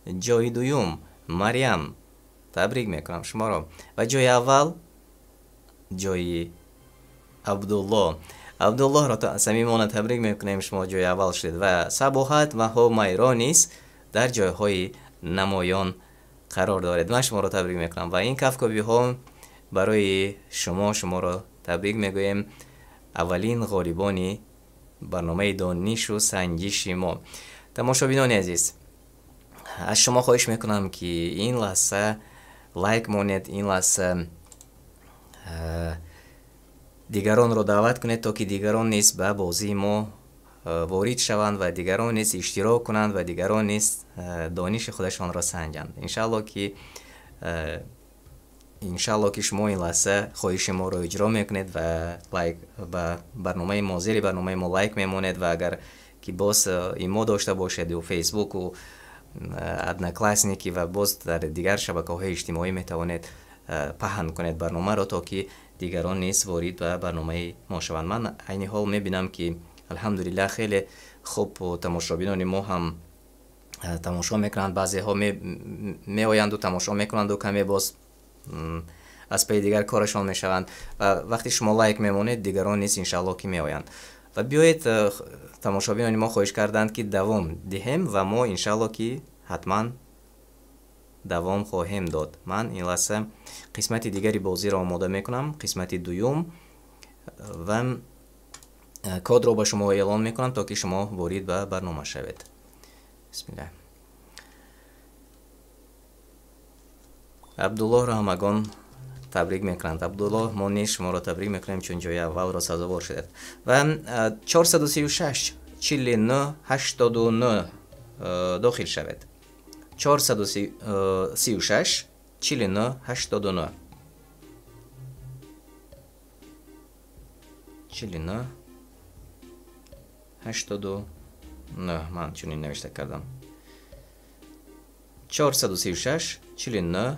Ҷойи дуюм Марьям, табрик мекунам шуморо. Ва ҷойи аввал ҷойи Абдулло. Абдуллоҳро самимона табрик мекунем, шумо ҷойи аввал шудед. Ва Сабоҳат ва Ҳумайро низ дар ҷойҳои намоён қарор доред. Ман шуморо табрик мекунам ва ин кафкобиҳо барои шумо, шуморо табрик мегӯем. Аввалин ғолибони барномаи донишу санҷиши мо. Тамошобинони азиз, аз шумо хоҳиш мекунам, ки ин лаҳза лайк монед, ин лаҳза дигаронро даъват кунед, то ки дигарон низ ба бозии мо ворид шаванд ва дигарон низ иштирок кунанд ва дигарон низ дониши худашонро санҷанд. Иншааллоҳ, ки шумо ин лаҳза хоҳиши моро иҷро мекунед ва лайк ба барномаи мо, зери барномаи мо лайк мемонед. Ва агар ки боз имо дошта бошед, Фейсбуку Одноклассники ва боз дар дигар шабакаҳои иҷтимоӣ метавонед паҳн кунед барномаро, то ки дигарон низ ворид ба барномаи мо шаванд. Ман айни ҳол мебинам, ки алҳамдулиллаҳ, хеле хуб тамошобинони мо ҳам тамошо мекунанд. Баъзеҳо меоянду тамошо мекунанду каме боз аз пайи дигар корашон мешаванд. Ва вақте шумо лайк мемонед, дигарон низ иншааллоҳ ки меоянд. Ва биёед, тамошобинони мо хоҳиш карданд, ки давом диҳем, ва мо иншааллоҳ ки ҳатман давом хоҳем дод. Ман ин лаҳза қисмати дигари бозиро омода мекунам, қисмати дуюм, ва кодро ба шумо эълон мекунам, то ки шумо ворид ба барнома шавед. Бисмиллаҳ. Абдуллоҳро ҳамагон табрик мекунанд. Абдуллоҳ, мо низ шуморо табрик мекунем, чун ҷои аввалро сазовор шудед. Ва 436 49 89 дохил шавед. 436 49 89. 49 89. Ман чунин навишта кардам. 436 49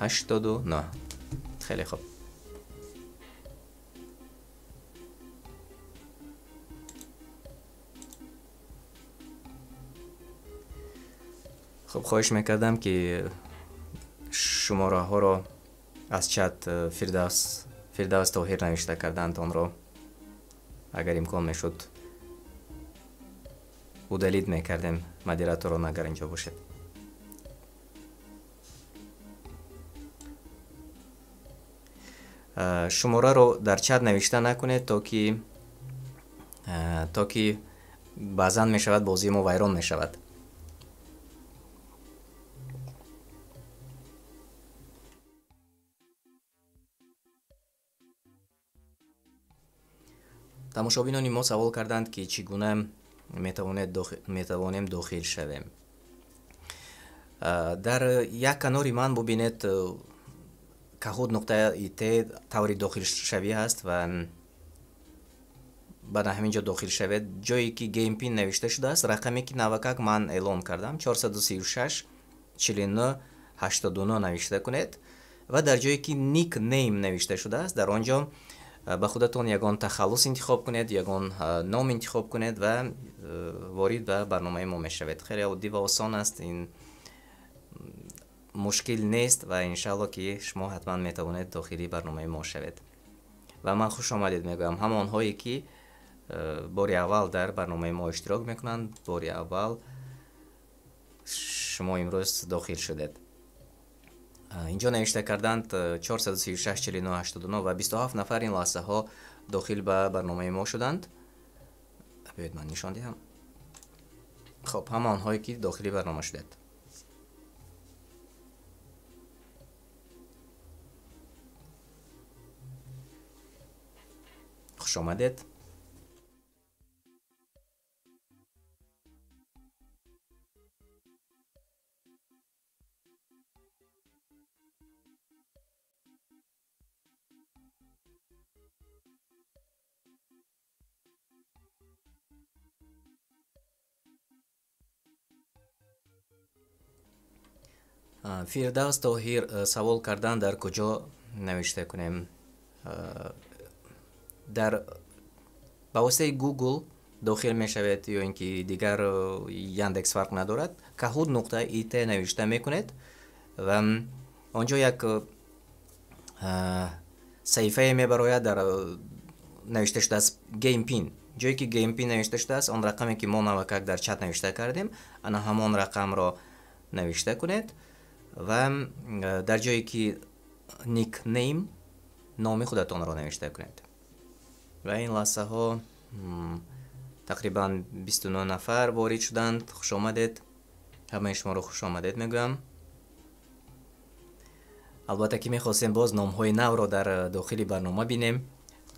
89. Хеле хуб. Хуб, хоҳиш мекардам, ки шумораҳоро аз чат Фирдавс Тоҳир навишта карданд, онро агар имкон мешуд удалить мекардем модераторон, агар инҷо бошед. Шумораро дар чат навишта накунед, то ки баъзан мешавад бозии мо вайрон мешавад. Тамошобинони мо савол карданд, ки чӣ гуна метавонем дохил шавем. Дар як канори ман бубинед kahoot.it таври дохилшавӣ ҳаст ва баъд ҳамин ҷо дохил шавед. Ҷое ки Game Pin навишта шудааст, рақаме ки навакак ман эълон кардам 436 49 89 навишта кунед ва дар ҷое ки Nickname навишта шудааст, дар он ҷо ба худатон ягон тахаллус интихоб кунед, ягон ном интихоб кунед ва ворид ба барномаи мо мешавед. Хеле оддӣ ва осон аст, ин мушкил нест ва иншаалло ки шумо ҳатман метавонед дохили барномаи мо шавед. Ва ман хуш омадед мегӯям ҳамонҳое ки бори аввал дар барномаи мо иштирок мекунанд, бори аввал шумо имрӯз дохил шудед. Инҷо навишта карданд 436 49 89 ва 27 нафар ин лаҳзаҳо дохил ба барномаи мо шуданд. Биёед ман нишон диҳам. Хоб, ҳама онҳое ки дохили барнома шудед. Хуш омадед. Фирдавс Тоҳир савол кардан дар куҷо навишта кунем? Дар ба воситаи Google дохил мешавед ё ин ки дигар Яндекс фарқ надорад. kahoot.it навишта мекунед ва онҷо як саҳифае мебарояд, дар навишта шудааст Game Pin. Ҷое ки Game Pin навишта шудааст, он рақаме ки мо навакак дар чат навишта кардем, ана ҳамон рақамро навишта кунед ва дар ҷое ки nickname номи худатонро навишта кунед. Ва ин лаҳзаҳо тақрибан 29 нафар ворид шуданд. Хуш омадед, ҳамаи шуморо хуш омадед мегӯям. Албатта ки мехостем боз номҳои навро дар дохили барнома бинем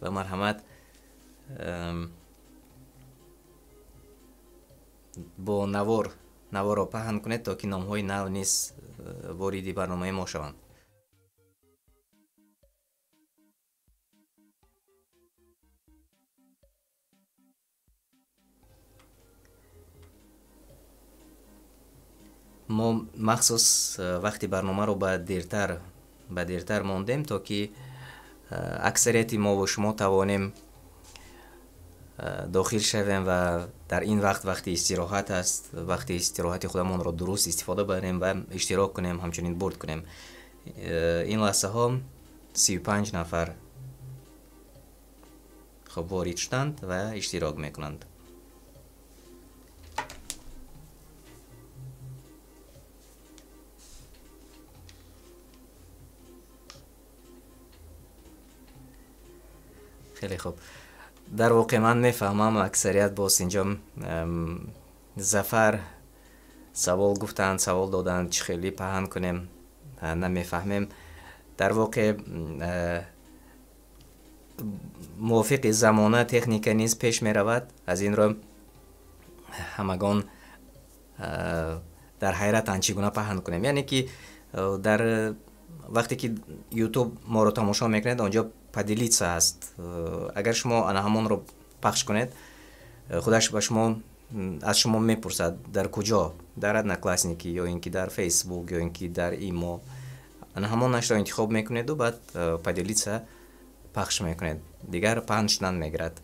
ва марҳамат бо наворро паҳн кунед, то ки номҳои нав низ вориди барномаи мо шаванд. Мо махсус вақти барномаро ба дертар мондем, то ки аксарияти мо шумо тавонем дохил шавем ва дар ин вақт вақти истироҳат аст, вақти истироҳати худамонро дуруст истифода барем ва иштирок кунем, ҳамчунин бурд кунем. Ин лаҳзаҳо 35 нафар хоб ворид шуданд ва иштирок мекунанд. Хеле хуб. Дар воқеъ ман мефаҳмам, аксарият боз инҷо Зафар савол гуфтанд, савол доданд, чӣ хеле паҳн кунем, намефаҳмем. Дар воқеъ Мувофиқи замона техника низ пеш меравад. Аз ин рӯ ҳамагон дар ҳайратанд, чӣ гуна паҳн кунем. Яъне ки дар вақте ки YouTube моро тамошо мекунед, онҷо поделиться аст. Агар шумо ана ҳамонро пахш кунед, худаш ба шумо аз шумо мепурсад, дар куҷо, дар Одноклассники ё ин ки дар Facebook ё ин ки дар Имо. Ана ҳамонашро интихоб мекунеду баъд поделиться пахш мекунед. Дигар паҳн шудан мегирад.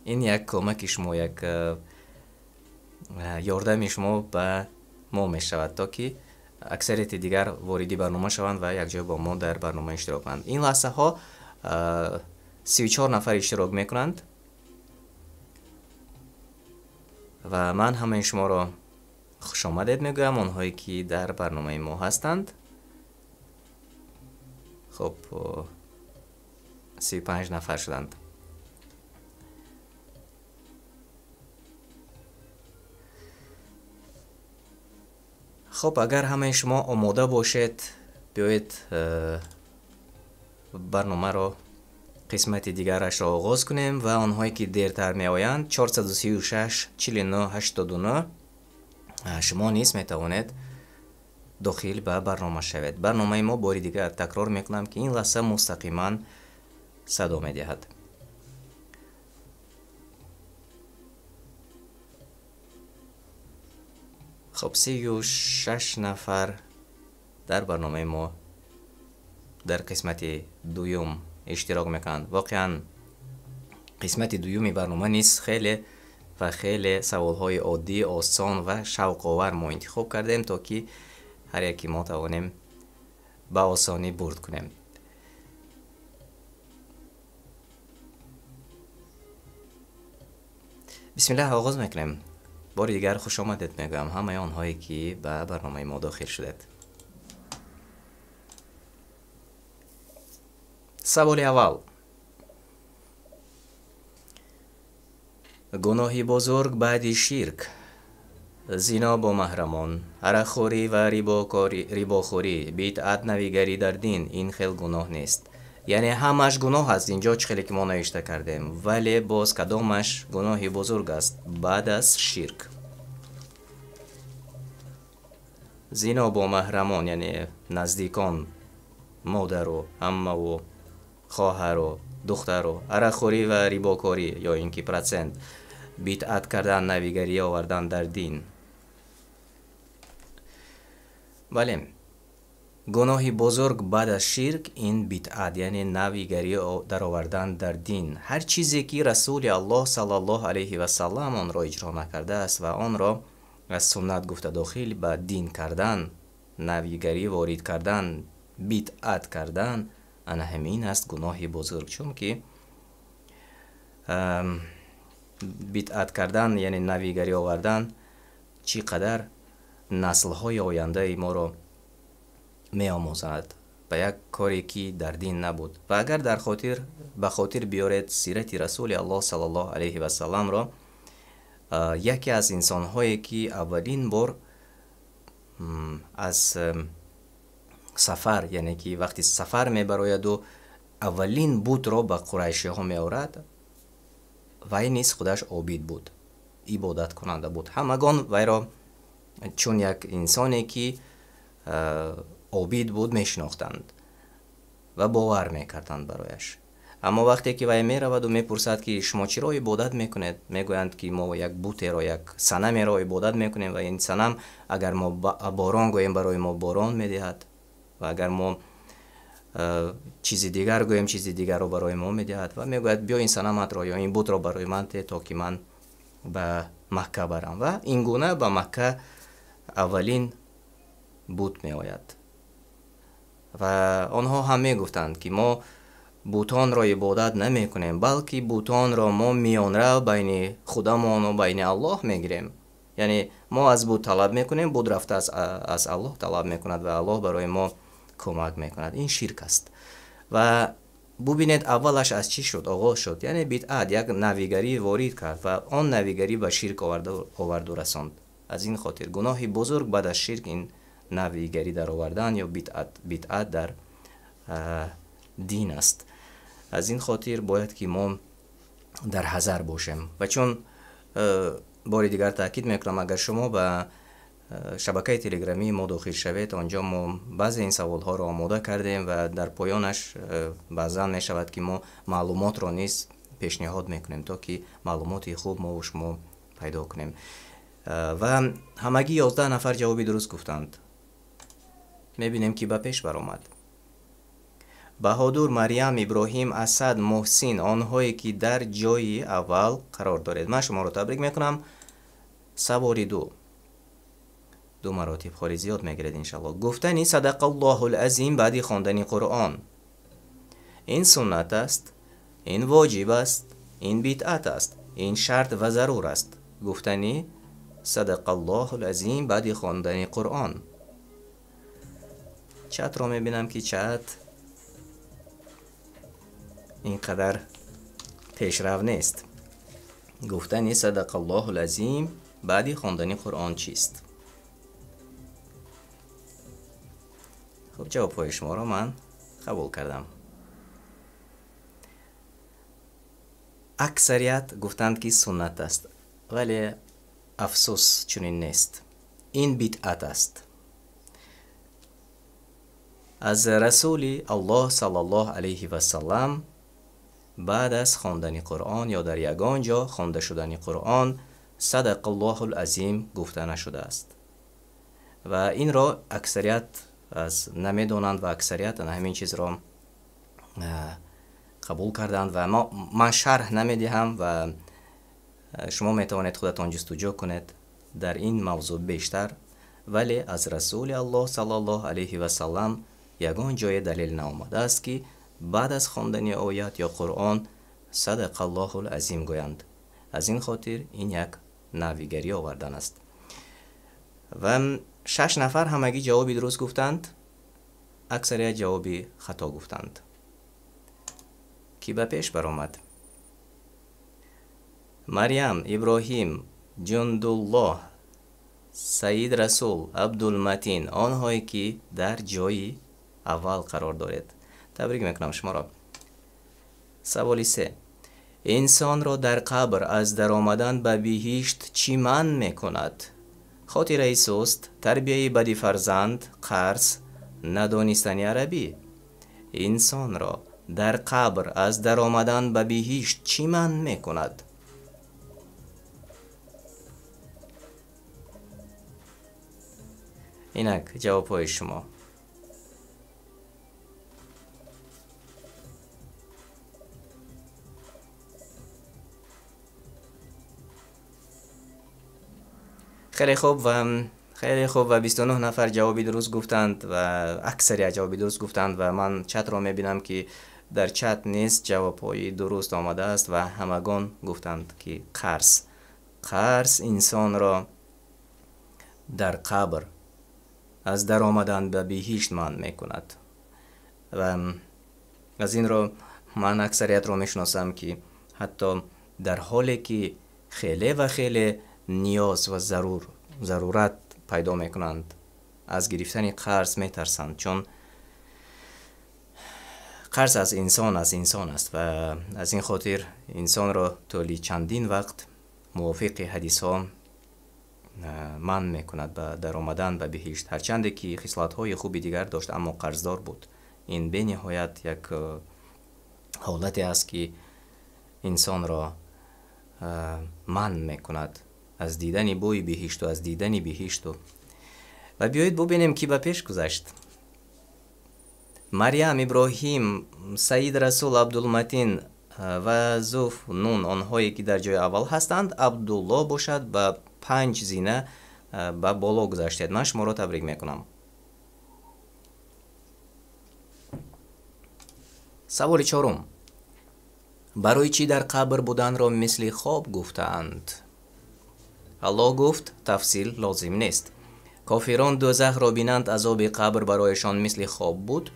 Ин як кӯмаки шумо, як ёрдами шумо ба мо мешавад, то ки аксарияти дигар вориди барнома шаванд ва якҷоя бо мо дар барнома иштирок кунанд. Ин лаҳзаҳо 34 нафар иштирок мекунанд ва ман ҳамаи шуморо хушомадед мегӯям, онҳое ки дар барномаи мо ҳастанд. Хуб, 35 нафар шуданд. Хуб, агар ҳамаи шумо омода бошед, биёед барномаро қисмати дигарашро оғоз кунем ва онҳое ки дертар меоянд 436 49 89 шумо низ метавонед дохил ба барнома шавед. Барномаи мо бори дигар такрор мекунам, ки ин лаҳза мустақиман садо медиҳад. Хуб, 36 нафар дар барномаи мо дар қисмати дуюм иштирок мекунанд. Воқеан қисмати дуюми барнома низ хеле ва хеле саволҳои оддӣ, осон ва шавқовар мо интихоб кардем, то ки ҳар яки мо тавонем ба осонӣ бурд кунем. Бисмиллаҳ, оғоз мекунем. Бори дигар хуш омадед мегӯям ҳамаи онҳое ки ба барномаи мо дохил шудед. Саволи аввал. Гуноҳи бузург баъди ширк, зино бо маҳрамон, арақхӯрӣ ва рибохӯрӣ, бидъат, навигарӣ дар дин, ин хел гуноҳ нест. Яъне ҳамаш гуноҳ аст, инҷо чӣ хеле ки мо навишта кардем, вале боз кадомаш гуноҳи бузург аст баъд аз ширк? Зино бо маҳрамон, яъне наздикон, модару аммаву хоҳару духтару, арақхӯрӣ ва рибокорӣ ё ин ки процент, бидъат кардан, навигарӣ овардан дар дин. Бале, гуноҳи бузург баъд аз ширк ин бидъат, яъне навигарӣ даровардан дар дин. Ҳар чизе ки Расули Аллоҳ саллаллоҳу алайҳи васаллам онро иҷро накардааст ва онро аз суннат гуфта дохил ба дин кардан, навигарӣ ворид кардан, бидъат кардан, ана ҳамин аст гуноҳи бузург. Чунки бидъат кардан, яъне навигарӣ овардан, чӣ қадар наслҳои ояндаи моро меомӯзад ба як коре ки дар дин набуд. Ва агар ба хотир биёред сирати Расули Аллоҳ саллаллоҳу алайҳи васалламро, яке аз инсонҳое ки аввалин бор аз сафар, яъне ки вақти сафар мебарояду аввалин бутро ба қурайшиҳо меорад, вай низ худаш обид буд, ибодаткунанда буд. Ҳамагон вайро чун як инсоне ки обид буд мешинохтанд ва бовар мекарданд барояш. Аммо вақте ки вай мераваду мепурсад, ки шумо чиро ибодат мекунед, мегӯянд ки мо як бутеро, як санамеро ибодат мекунем ва ин санам агар мо борон гӯем, барои мо борон медиҳад, ва агар мо чизи дигар гӯем, чизи дигарро барои мо медиҳад. Ва мегӯяд, биё ин санаматро ё ин бутро барои ман те, то ки ман ба Макка барам. Ва ин гуна ба Макка аввалин бут меояд. Ва онҳо ҳам мегуфтанд, ки мо бутонро ибодат намекунем, балки бутонро мо миёнрав байни худамон ва байни Аллоҳ мегирем. Яъне мо аз бут талаб мекунем, бут рафта аз Аллоҳ талаб мекунад ва Аллоҳ барои мо кӯмак мекунад. Ин ширк аст. Ва бубинед, аввалаш аз чӣ шуд, оғоз шуд. Яъне бидъат, як навигарӣ ворид кард ва он навигарӣ ба ширк оварду расонд. Аз ин хотир гуноҳи бузург баъд аз ширк ин навигарӣ даровардан ё бидъат дар дин аст. Аз ин хотир бояд ки мо дар ҳазар бошем. Ва чун бори дигар таъкид мекунам, агар шумо ба шабакаи телеграмии мо дохил шавед, онҷо мо баъзе ин саволҳоро омода кардем ва дар поёнаш баъзан мешавад ки мо маълумотро низ пешниҳод мекунем, то ки маълумоти хуб мо ва шумо пайдо кунем. Ва ҳамагӣ 11 нафар ҷавоби дуруст гуфтанд. Мебинем ки ба пеш баромад. Баҳодур, Марьям, Иброҳим, Асад, Муҳсин, онҳое ки дар ҷои аввал қарор доред. Ман шуморо табрик мекунам. Саволи 2. Ду маротиб холи зиёд мегиред иншаллоҳ. Гуфтани садақаллоҳул азим баъди хондани Қуръон. Ин суннат аст, ин воҷиб аст, ин бидъат аст, ин шарт ва зарур аст. Гуфтани садақаллоҳул азим баъди хондани Қуръон. Чатро мебинам ки чат ин қадар пешрав нест. Гуфтани садақаллоҳул азим баъди хондани Қуръон чист? Хуб, ҷавобҳои шуморо ман қабул кардам. Аксарият гуфтанд ки суннат аст, вале афсӯс чунин нест. Ин бидъат аст. Аз Расули Аллоҳ саллаллоҳу алайҳи васаллам баъд аз хондани Қуръон ё дар ягон ҷо хонда шудани Қуръон садақаллоҳул азим гуфта нашудааст. Ва инро аксарият аз намедонанд ва аксарият ана ҳамин чизро қабул карданд ва ман шарҳ намедиҳам ва шумо метавонед худатон ҷустуҷӯ кунед дар ин мавзӯъ бештар, вале аз Расули Аллоҳ саллаллоҳу алайҳи васаллам ягон ҷое далел наомадааст ки баъд аз хондани оят ё Қуръон садақаллоҳул азим гӯянд. Аз ин хотир ин як навигарӣ овардан аст. Ва 6 нафар ҳамагӣ ҷавоби дуруст гуфтанд, аксарият ҷавоби хато гуфтанд. Ки ба пеш баромад? Марьям, Иброҳим, Ҷундуллоҳ, Саид Расул, Абдулматин, онҳое ки дар ҷои аввал қарор доред. Табрик мекунам шуморо. Саволи 3. Инсонро дар қабр аз даромадан ба биҳишт чӣ манъ мекунад? Хотираи суст, тарбияи бади фарзанд, қарз, надонистани арабӣ. Инсонро дар қабр аз даромадан ба биҳишт чӣ манъ мекунад? Инак ҷавобҳои шумо. Хеле хуб ва хеле хуб ва 29 нафар ҷавоби дуруст гуфтанд ва аксарият ҷавоби дуруст гуфтанд ва ман чатро мебинам ки дар чат низ ҷавобҳои дуруст омадааст ва ҳамагон гуфтанд ки қарз. Қарз инсонро дар қабр аз даромадан ба биҳишт манъ мекунад. Ва аз инро ман аксариятро мешиносам ки ҳатто дар ҳоле ки хеле ва хеле ниёз ва зарурат пайдо мекунанд, аз гирифтани қарз метарсанд, чун қарз аз инсон аст ва аз ин хотир инсонро тӯли чандин вақт мувофиқи ҳадисҳо манъ мекунад ба даромадан ба биҳишт, ҳарчанде ки хислатҳои хуби дигар дошт, аммо қарздор буд. Ин бениҳоят як ҳолате аст ки инсонро манъ мекунад аз дидани бӯи биҳишту аз дидани биҳишту. Ва биёед бубинем ки ба пеш гузашт. Марьям, Иброҳим, Саид Расул, Абдулматин ва Зуф Нун, онҳое ки дар ҷои аввал ҳастанд. Абдулло бошад ба 5 зина ба боло гузаштед. Ман шуморо табрик мекунам. Саволи 4. Барои чӣ дар қабр буданро мисли хоб гуфтаанд? Аллоҳ гуфт, тафсил лозим нест. Кофирон дӯзахро бинанд, азоби қабр барояшон мисли хоб буд,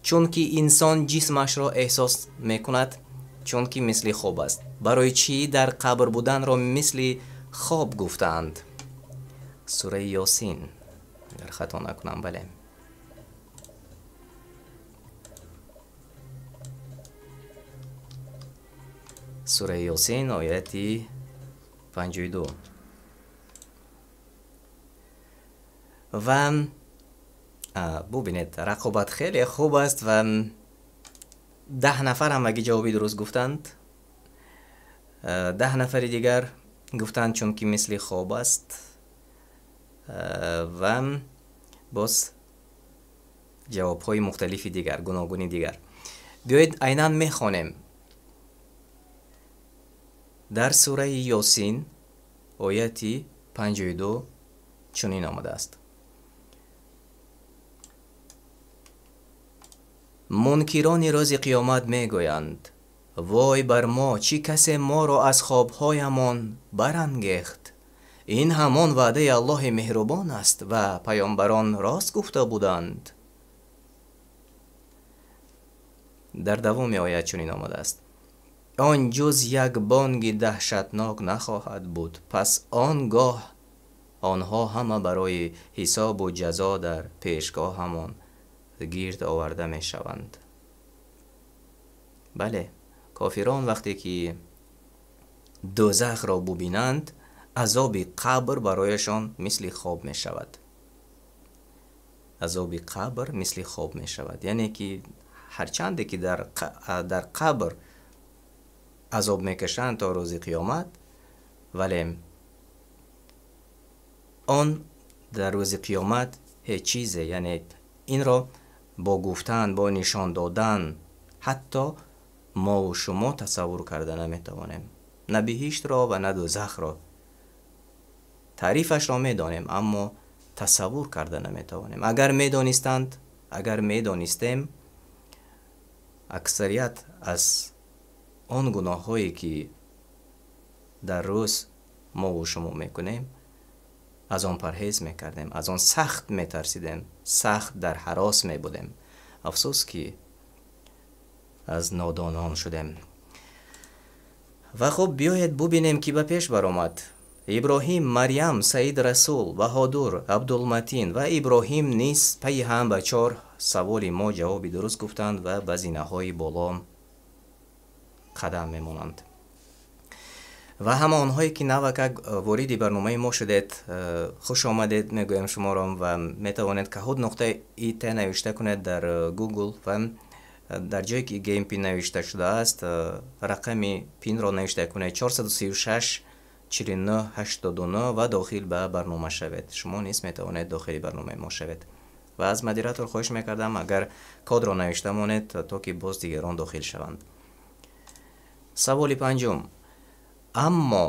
чунки инсон ҷисмашро эҳсос мекунад, чунки мисли хоб аст. Барои чӣ дар қабр буданро мисли хоб гуфтаанд? Сураи Ёсин, агар хато накунам, бале. Сураи Ёсин, ояти 52. Ва бубинед, рақобат хеле хуб аст ва 10 нафар ҳамагӣ ҷавоби дуруст гуфтанд. 10 нафари дигар гуфтанд, чунки мисли хоб аст. Ва боз ҷавобҳои мухталифи дигар, гуногуни дигар. Биёед айнан мехонем. Дар сураи Ёсин ояти 52 чунин омадааст: мункирони рӯзи қиёмат мегӯянд: вой бар мо, чӣ касе моро аз хобҳоямон барангехт? Ин ҳамон ваъдаи Аллоҳи меҳрубон аст ва паёмбарон рост гуфта буданд. Дар давоми оят чунин омадааст: он ҷуз як бонги даҳшатнок нахоҳад буд, пас он гоҳ онҳо ҳама барои ҳисобу ҷазо дар пешгоҳамон гирд оварда мешаванд. Бале, кофирон вақте ки дӯзахро бубинанд, азоби қабр барояшон мисли хоб мешавад. Азоби қабр мисли хоб мешавад. Яъне ки ҳарчанде ки дар қабр азоб мекашанд то рӯзи қиёмат, вале он дар рӯзи қиёмат ҳеҷ чизе, яъне инро бо гуфтан, бо нишон додан ҳатто мову шумо тасаввур карда наметавонем. На биҳиштро ва на дӯзахро. Таърифашро медонем, аммо тасаввур карда наметавонем. Агар медонистанд, агар медонистем, аксарият аз он гуноҳҳое ки дар рӯз мову шумо мекунем, аз он парҳез мекардем, аз он сахт метарсидем, сахт дар ҳарос мебудем. Афсӯс ки аз нодонон шудем. Ва хуб, биёед бубинем, ки ба пеш баромад. Иброҳим, Марьям, Саид Расул, Баҳодур, Абдулматин ва Иброҳим низ пайи ҳам ба 4 саволи мо ҷавоби дуруст гуфтанд ва ба зинаҳои боло қадам мемонанд. Ва ҳама онҳое ки навакак вориди барномаи мо шудед, хуш омадед мегӯям шуморо ва метавонед kahoot.it навишта кунед дар Google ва дар ҷое ки Game Pin навишта шудааст, рақами пинро навишта кунед 436 49 89 ва дохил ба барнома шавед. Шумо низ метавонед дохили барномаи мо шавед. Ва аз модератор хоҳиш мекардам, агар кодро навишта монед, то ки боз дигарон дохил шаванд. Саволи панҷум. Аммо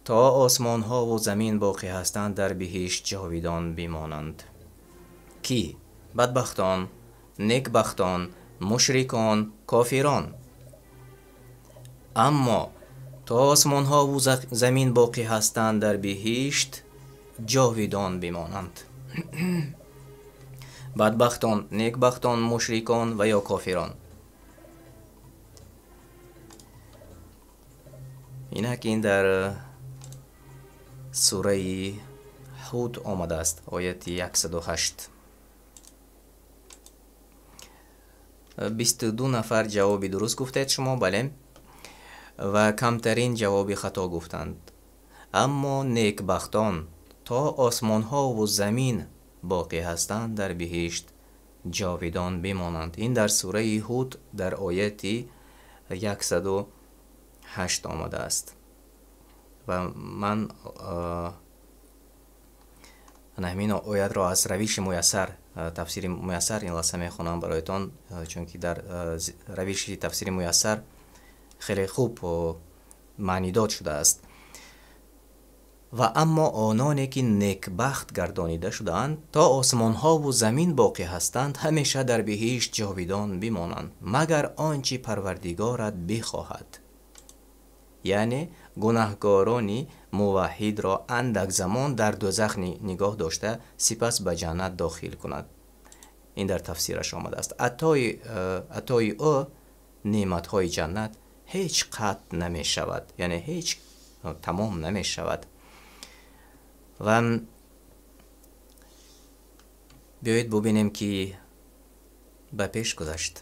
то осмонҳову замин боқӣ ҳастанд, дар биҳишт ҷовидон бимонанд. Ки? Бадбахтон, некбахтон, мушрикон, кофирон. Аммо то осмонҳову замин боқӣ ҳастанд, дар биҳишт ҷовидон бимонанд. Бадбахтон, некбахтон, мушрикон ва ё кофирон. Инак ин дар сураи Ҳуд омадааст, ояти 108. 22 нафар ҷавоби дуруст гуфтед шумо, бале, ва камтарин ҷавоби хато гуфтанд. Аммо некбахтон то осмонҳову замин боқӣ ҳастанд, дар биҳишт ҷовидон бимонанд. Ин дар сураи Ҳуд дар ояти 108 омадааст. Ва ман ҳамин оятро аз равиши муяссар, тафсири муяссар ин лаҳза мехонам бароятон, чунки дар равиши тафсири муяссар хеле хуб маънидод шудааст. Ва аммо ононе ки некбахт гардонида шудаанд, то осмонҳову замин боқӣ ҳастанд, ҳамеша дар биҳишт ҷовидон бимонанд, магар он чи Парвардигорат бихоҳад. Яъне гунаҳкорони муваҳҳидро андак замон дар дӯзах нигоҳ дошта, сипас ба ҷаннат дохил кунад. Ин дар тафсираш омадааст. Атои ӯ неъматҳои ҷаннат ҳеҷ қатъ намешавад, яъне ҳеҷ тамом намешавад. Ва биёед бубинем, ки ба пеш гузашт.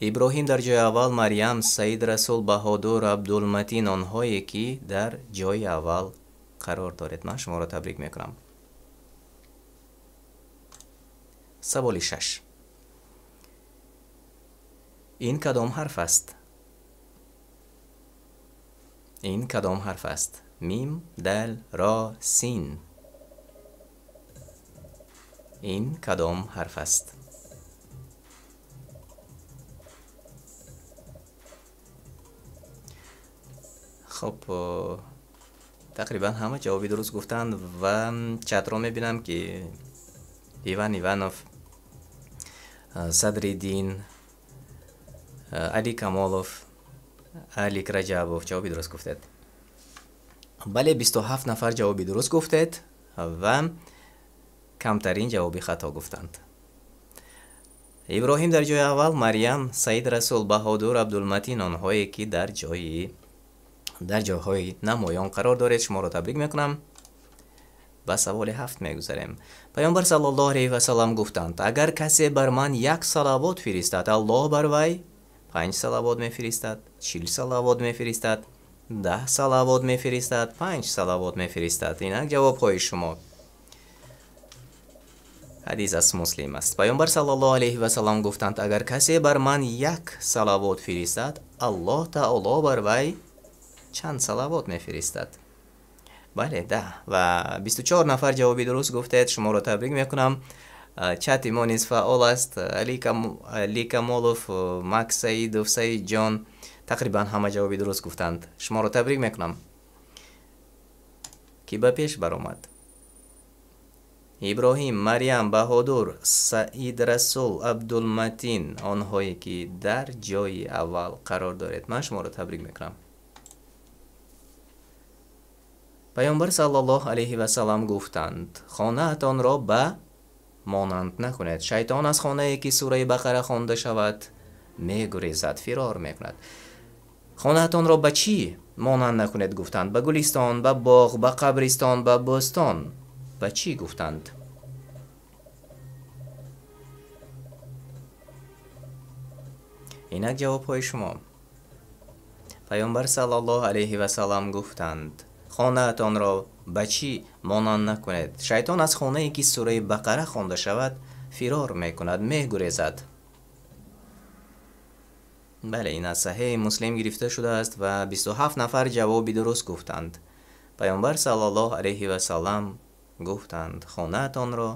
Иброҳим дар ҷои аввал, Марьям, Саид Расул, Баҳодур, Абдулматин, онҳое ки дар ҷои аввал қарор доред. Ман шуморо табрик мекунам. Саволи шаш. Ин кадом ҳарф аст? Ин кадом ҳарф аст? Мим, дал, ро, син. Ин кадом ҳарф аст? Хоб, тақрибан ҳама ҷавоби дуруст гуфтанд ва чатро мебинам, ки Иван Иванов, Садриддин, Али Камолов, Алик Раҷабов ҷавоби дуруст гуфтед. Бале, 27 нафар ҷавоби дуруст гуфтед ва камтарин ҷавоби хато гуфтанд. Иброҳим дар ҷои аввал, Марьям, Саид Расул, Баҳодур, Абдулматин, онҳое ки дар ҷойҳои намоён қарор доред, шуморо табрик мекунам. Ба саволи ҳафт мегузарем. Паёмбар саллаллоҳу алайҳи васаллам гуфтанд: агар касе бар ман як салавот фиристад, Аллоҳ бар вай 5 салавот мефиристад, 40 салавот мефиристад, 10 салавот мефиристад, 5 салавот мефиристад. Инак ҷавобҳои шумо. Ҳадис аз Муслим аст. Паёмбар саллаллоҳу алайҳи васаллам гуфтанд: агар касе бар ман як салавот фиристад, Аллоҳ таоло бар вай чанд салавот мефиристад? Бале, 10. Ва 24 нафар ҷавоби дуруст гуфтед. Шуморо табрик мекунам. Чати мо низ фаъол аст. Али Камолов, Макс Саидов, Саидҷон, тақрибан ҳама ҷавоби дуруст гуфтанд. Шуморо табрик мекунам. Ки ба пеш баромад? Иброҳим, Марьям, Баҳодур, Саид Расул, Абдулматин, онҳое ки дар ҷои аввал қарор доред. Ман шуморо табрик мекунам. Паёмбар саллаллоҳу алайҳи васаллам гуфтанд: хонаатонро ба монанд накунед. Шайтон аз хонае ки сураи Бақара хонда шавад мегурезад, фирор мекунад. Хонаатонро ба чӣ монанд накунед гуфтанд? Ба гулистон, ба боғ, ба қабристон, ба бӯстон. Ба чӣ гуфтанд? Инак ҷавобҳои шумо. Паёмбар саллаллоҳу алайҳи васаллам гуфтанд: хонаатонро ба чӣ монанд накунед? Шайтон аз хонае ки сураи Бақара хонда шавад фирор мекунад, мегурезад. Бале, ин аз Саҳеҳи Муслим гирифта шудааст ва 27 нафар ҷавоби дуруст гуфтанд. Паёмбар саллаллоҳу алайҳи васаллам гуфтанд: хонаатонро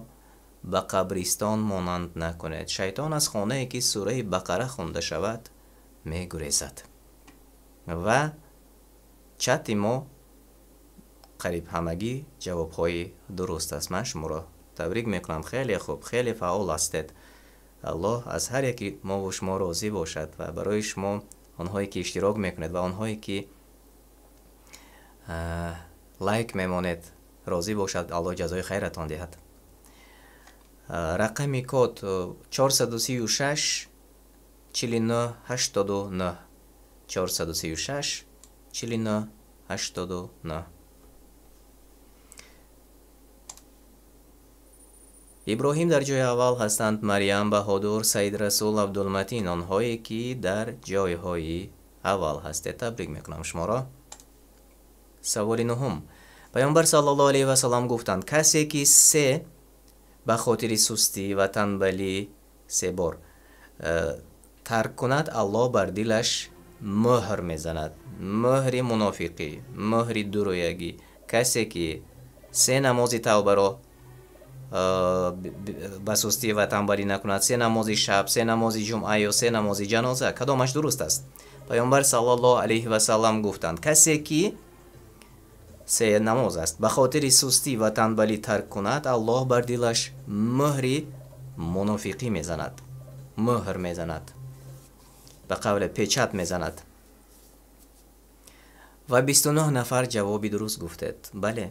ба қабристон монанд накунед. Шайтон аз хонае ки сураи Бақара хонда шавад мегурезад. Ва чати мо қариб ҳамагӣ ҷавобҳои дуруст аст. Ман шуморо табрик мекунам. Хеле хуб, хеле фаъол ҳастед. Аллоҳ аз ҳар яки мову шумо розӣ бошад ва барои шумо онҳое ки иштирок мекунед ва онҳое ки лайк мемонед розӣ бошад. Аллоҳ ҷазои хайратон диҳад. Рақами код 436 49 89, 436 49 89. Иброҳим дар ҷои аввал ҳастанд, Марьям, Баҳодур, Саид Расул, Абдулматин, онҳое ки дар ҷойҳои аввал ҳастед. Табрик мекунам шуморо. Саволи нуҳум. Паёмбар саллаллоҳу алайҳи васаллам гуфтанд: касе ки се ба хотири сустӣ ва танбалӣ се бор тарк кунад, Аллоҳ бар дилаш мӯҳр мезанад. Мӯҳри мунофиқӣ, мӯҳри дурӯягӣ. Касе ки се намози тавбаро ба сустӣ ва танбалӣ накунад, се намози шаб, се намози ҷумъа ё се намози ҷаноза, кадомаш дуруст аст? Паёмбар саллаллоҳу алайҳи васаллам гуфтанд: касе ки се намоз аст ба хотири сустӣ ва танбалӣ тарк кунад, Аллоҳ бар дилаш мӯҳри мунофиқӣ мезанад, мӯҳр мезанад, ба қавле печат мезанад. Ва 29 нафар ҷавоби дуруст гуфтед. Бале,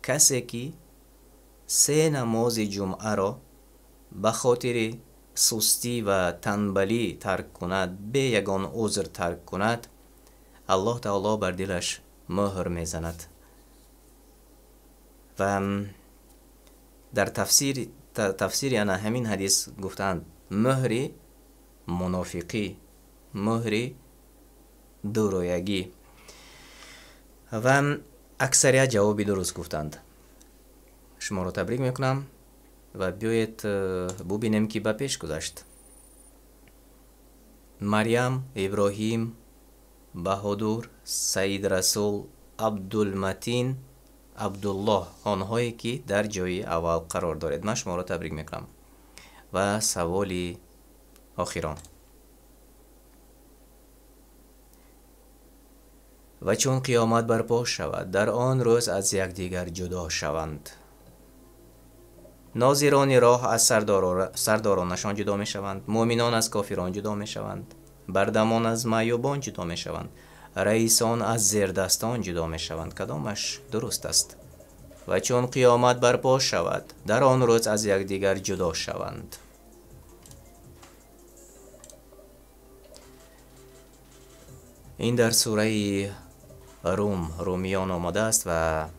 касе ки се намози ҷумъаро ба хотири сустӣ ва танбалӣ тарк кунад, бе ягон узр тарк кунад, Аллоҳ таоло бар дилаш мӯҳр мезанад. Ва дар тафсири ана ҳамин ҳадис гуфтаанд: мӯҳри мунофиқӣ, муҳри дурӯягӣ. Ва аксарият ҷавоби дуруст гуфтанд. Шуморо табрик мекунам ва биёед бубинем, ки ба пеш гузашт. Марьям, Иброҳим, Баҳодур, Саид Расул, Абдулматин, Абдуллоҳ, онҳое ки дар ҷои аввал қарор доред. Ман шуморо табрик мекунам. Ва саволи охирон. Ва чун қиёмат барпо шавад, дар он рӯз аз якдигар ҷудо шаванд. Нозирони роҳ аз сардоронашон ҷудо мешаванд, муъминон аз кофирон ҷудо мешаванд, бардамон аз маъюбон ҷудо мешаванд, раисон аз зердастон ҷудо мешаванд. Кадомаш дуруст аст? Ва чун қиёмат барпо шавад, дар он рӯз аз якдигар ҷудо шаванд. Ин дар сураи Рум, Румиён омадааст ва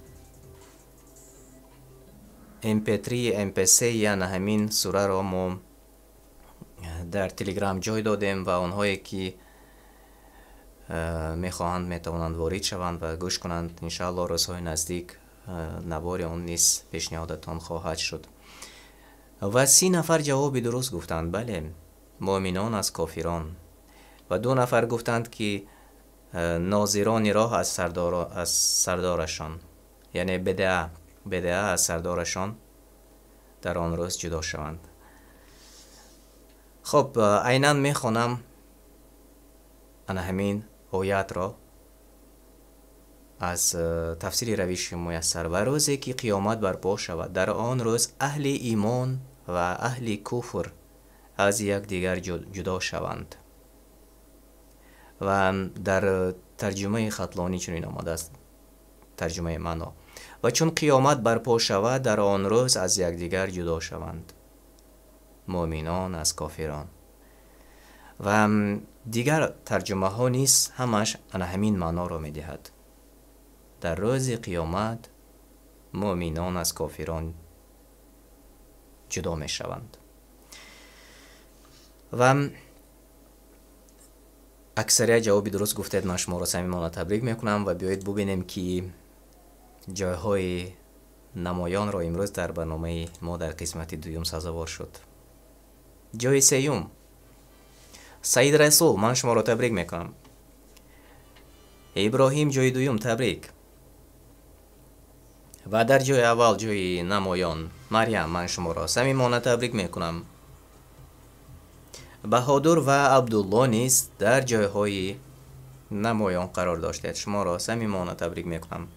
MP3, MP3 яъне ҳамин сураро мо дар Телеграм ҷой додем ва онҳое ки мехоҳанд метавонанд ворид шаванд ва гӯш кунанд. Иншааллоҳ рӯзҳои наздик навори он низ пешниҳодатон хоҳад шуд. Ва 30 нафар ҷавоби дуруст гуфтанд. Бале, муъминон аз кофирон. Ва 2 нафар гуфтанд, ки нозирони роҳ аз сардорашон, яъне БДА аз сардорашон дар он рӯз ҷудо шаванд. Хоб, айнан мехонам ана ҳамин оятро аз тафсири равиши муяссар. Ва рӯзе ки қиёмат барпо шавад, дар он рӯз аҳли имон ва аҳли куфр аз якдигар ҷудо шаванд. Ва дар тарҷумаи Хатлонӣ чунин омадааст, тарҷумаи маъно. Ва чун қиёмат барпо шавад, дар он рӯз аз якдигар ҷудо шаванд муъминон аз кофирон. Ва дигар тарҷумаҳо низ ҳамаш ана ҳамин маъноро медиҳад. Дар рӯзи қиёмат муъминон аз кофирон ҷудо мешаванд. Ва аксарият ҷавоби дуруст гуфтед. Ман шуморо самимона табрик мекунам ва биёед бубинем, ки ҷойҳои намоёнро имрӯз дар барномаи мо дар қисмати дуюм сазовор шуд. Ҷои сеюм Саид Расул, ман шуморо табрик мекунам. Иброҳим ҷои дуюм, табрик. Ва дар ҷои аввал ҷои намоён Марьям, ман шуморо самимона табрик мекунам. Баҳодур ва Абдулло низ дар ҷойҳои намоён қарор доштед. Шуморо самимона табрик мекунам.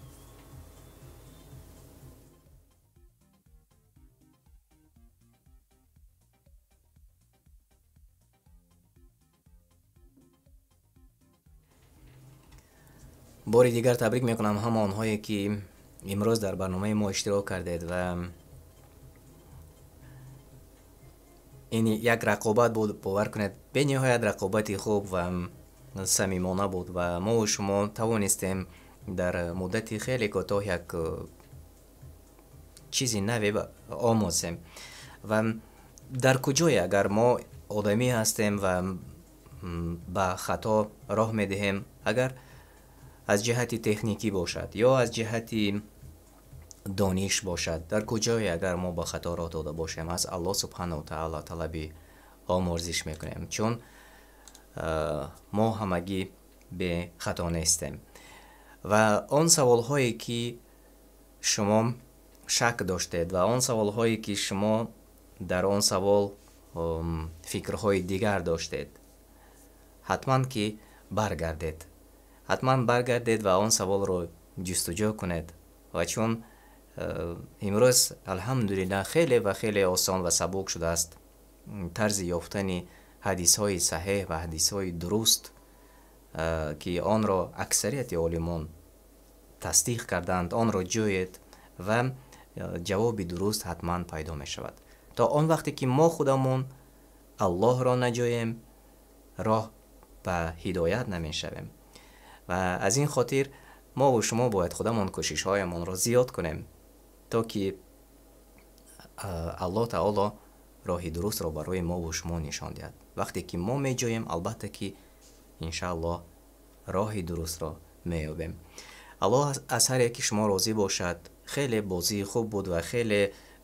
Бори дигар табрик мекунам ҳама онҳое ки имрӯз дар барномаи мо иштирок кардед ва ин як рақобат буд, бовар кунед, бениҳоят рақобати хуб ва самимона буд ва мо шумо тавонистем дар муддати хеле кӯтоҳ як чизи наве омӯзем. Ва дар куҷое агар мо одамӣ ҳастем ва ба хато роҳ медиҳем, агар аз ҷиҳати техникӣ бошад ё аз ҷиҳати дониш бошад, дар куҷое агар мо ба хато роҳ дода бошем, аз Аллоҳ субҳанаҳу таъоло талаби омӯрзиш мекунем, чун мо ҳамагӣ бехато нестем. Ва он саволҳое ки шумо шак доштед ва он саволҳое ки шумо дар он савол фикрҳои дигар доштед, ҳатман ки баргардед. Ҳатман баргардед ва он саволро ҷустуҷӯ кунед. Ва чун имрӯз алҳамдулиллаҳ хеле ва хеле осон ва сабук шудааст тарзи ёфтани ҳадисҳои саҳеҳ ва ҳадисҳои дуруст, ки онро аксарияти олимон тасдиқ карданд, онро ҷӯед ва ҷавоби дуруст ҳатман пайдо мешавад. То он вақте ки мо худамон Аллоҳро наҷӯем, роҳ ба ҳидоят намешавем. Ва аз ин хотир мо ва шумо бояд худамон кӯшишҳоямонро зиёд кунем, то ки Аллоҳ таоло роҳи дурустро барои мо ва шумо нишон диҳад. Вақте ки мо меҷоем, албатта ки иншааллоҳ роҳи дурустро меёбем. Аллоҳ аз ҳар яки шумо розӣ бошад. Хеле бозии хуб буд ва хеле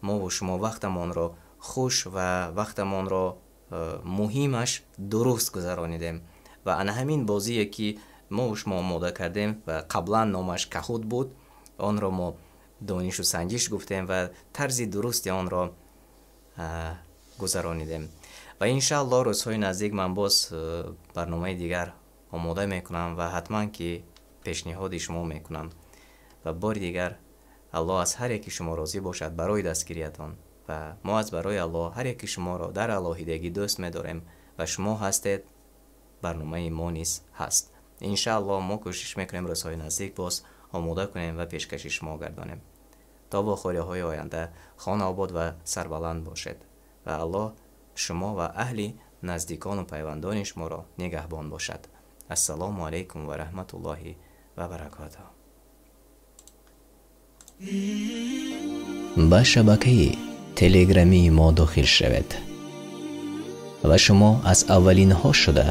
мо ва шумо вақтамонро хуш ва вақтамонро муҳимаш дуруст гузаронидем. Ва ана ҳамин бозие ки мо ва шумо омода кардем ва қаблан номаш Кахут буд, онро мо донишу санҷиш гуфтем ва тарзи дурусти онро гузаронидем. Ва иншааллоҳ рӯзҳои наздик ман боз барномаи дигар омода мекунам ва ҳатман ки пешниҳоди шумо мекунам. Ва бори дигар Аллоҳ аз ҳар яки шумо розӣ бошад барои дастгириятон ва мо аз барои Аллоҳ ҳар яки шуморо дар алоҳидагӣ дӯст медорем ва шумо ҳастед, барномаи мо низ ҳаст. Иншааллоҳ мо кӯшиш мекунем рӯзҳои наздик боз омода кунем ва пешкаши шумо гардонем. То вохӯриҳои оянда хонаобод ва сарбаланд бошед ва Аллоҳ шумо ва аҳли наздикону пайвандони шуморо нигаҳбон бошад. Ассалому алайкум ва раҳматуллоҳи ва баракотуҳ. Ба шабакаи телеграмии мо дохил шавед ва шумо аз аввалинҳо шуда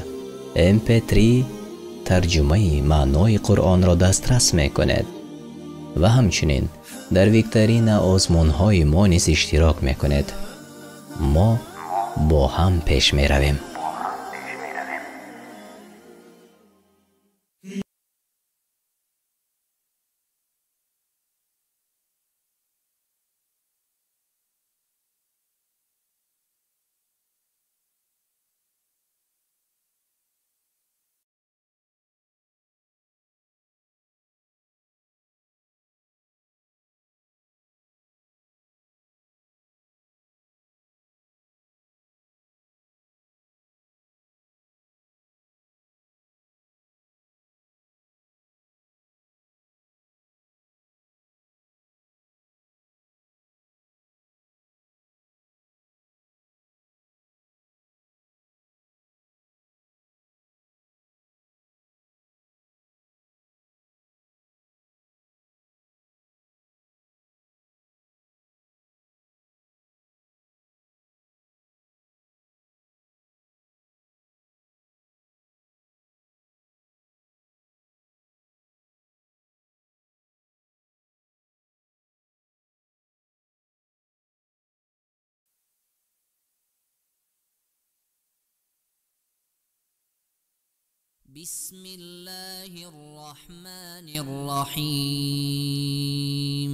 MP3 тарҷумаи маънои Қуръонро дастрас мекунед ва ҳамчунин дар викторина озмунҳои мо низ иштирок мекунед. Мо бо ҳам пеш меравем. بسم الله الرحمن الرحيم.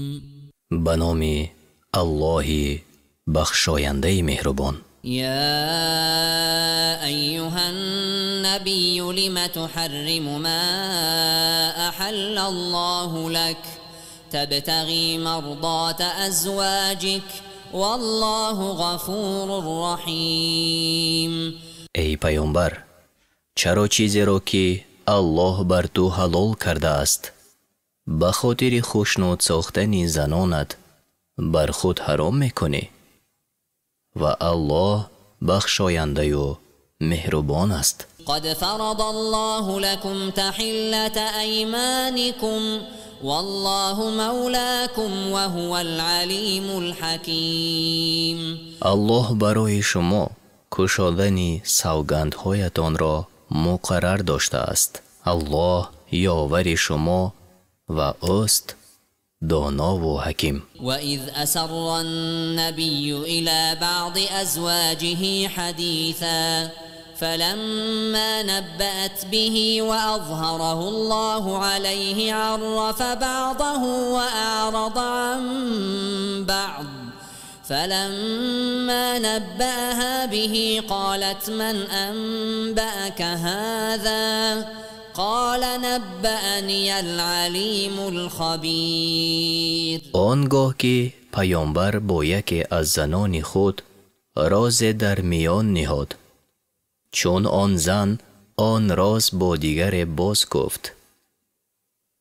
به نام الله بخشاینده مهربان. يا أيها النبي لم تحرم ما أحل الله لك تبتغي مرضات أزواجك والله غفور رحيم. ای پیامبر، чаро чизеро ки Аллоҳ бар ту ҳалол кардааст ба хотири хушнуд сохтани занонат бар худ ҳаром мекунӣ? Ва Аллоҳ бахшояндаю меҳрубон аст. قد فرض الله لكم تحلة أيمانكم والله مولاكم وهو العليم الحكيم. Аллоҳ барои шумо кушодани савгандҳоятонро муқаррар доштааст. Аллоҳ ёвари шумо ва ӯст донову ҳаким. وإذ أسر النبي إلى بعض أزواجه حديثا فلما نبأت به وأظهره الله عليه عرف بعضه وأعرض عن بعض فلما نبأها به قالت من أنبأك هذا قال نبأني العليم الخبير. آنگاه که پیامبر با یکی از زنان خود راز در میان نهاد، چون آن زن آن راز با دیگر باز گفت،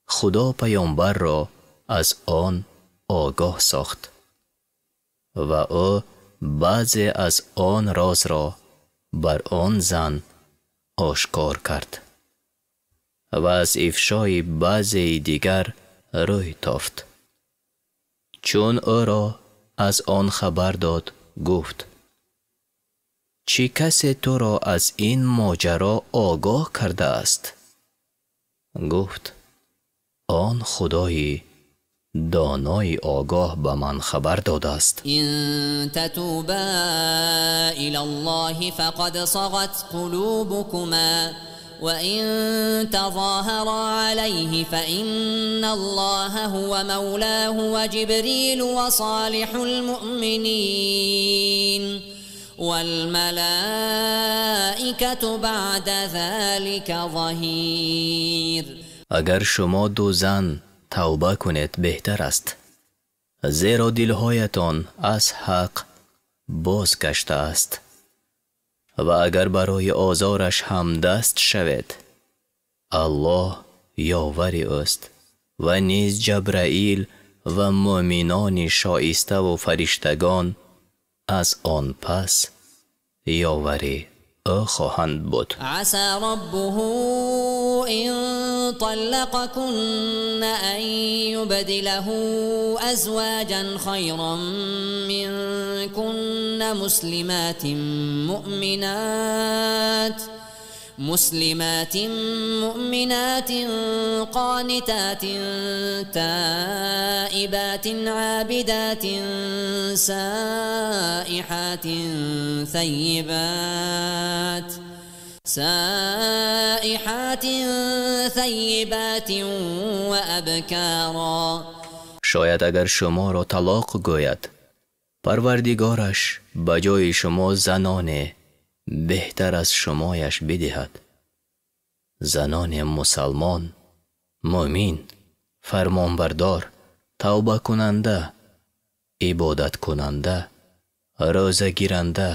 خدا پیامبر را از آن آگاه ساخت و او بعضی از آن راز را بر آن زن آشکار کرد و از افشای بعضی دیگر روی تافت. چون او را از آن خبر داد گفت: Чӣ касе туро аз ин моҷаро огоҳ кардааст? Гуфт: он Худои донои огоҳ ба ман хабар додааст. إن تتوبا إلى الله فقد صغت قلوبكما وإن تظاهرا عليه فإن الله هو مولاه وجبريل وصالح المؤمنين والملائكة بعد ذلك ظهير. Агар шумо ду зан тавба кунед, беҳтар аст, зеро дилҳоятон аз ҳақ бозгаштааст, ва агар барои озораш ҳамдаст шавед, Аллоҳ ёвари ӯст ва низ Ҷабраил ва мӯъминони шоиставу фариштагон аз он пас ёвари ӯ хоҳанд буд. عسى ربه إن طلقكن أن يبدله أزواجا خيرا منكن مسلمات مؤمنات قانتات تائبات عابدات سائحات ثيبات وأبكارا. Шояд агар шуморо талоқ гӯяд, Парвардигораш ба ҷои шумо заноне беҳтар аз шумояш бидиҳад, занони мусалмон, мӯмин, фармонбардор, тавбакунанда, ибодаткунанда, рӯзагиранда,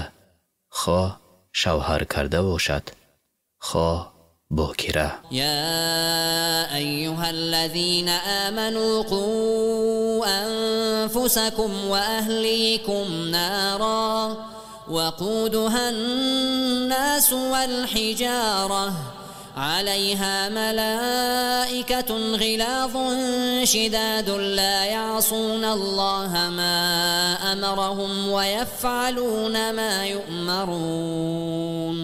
хоҳ шавҳар карда бошад, хоҳ бокира. يا أيها الذين آمنوا قوا أنفسكم وأهليكم نارا وقودها الناس والحجارة عليها ملائكة غلاظ شداد لا يعصون الله ما أمرهم ويفعلون ما يؤمرون.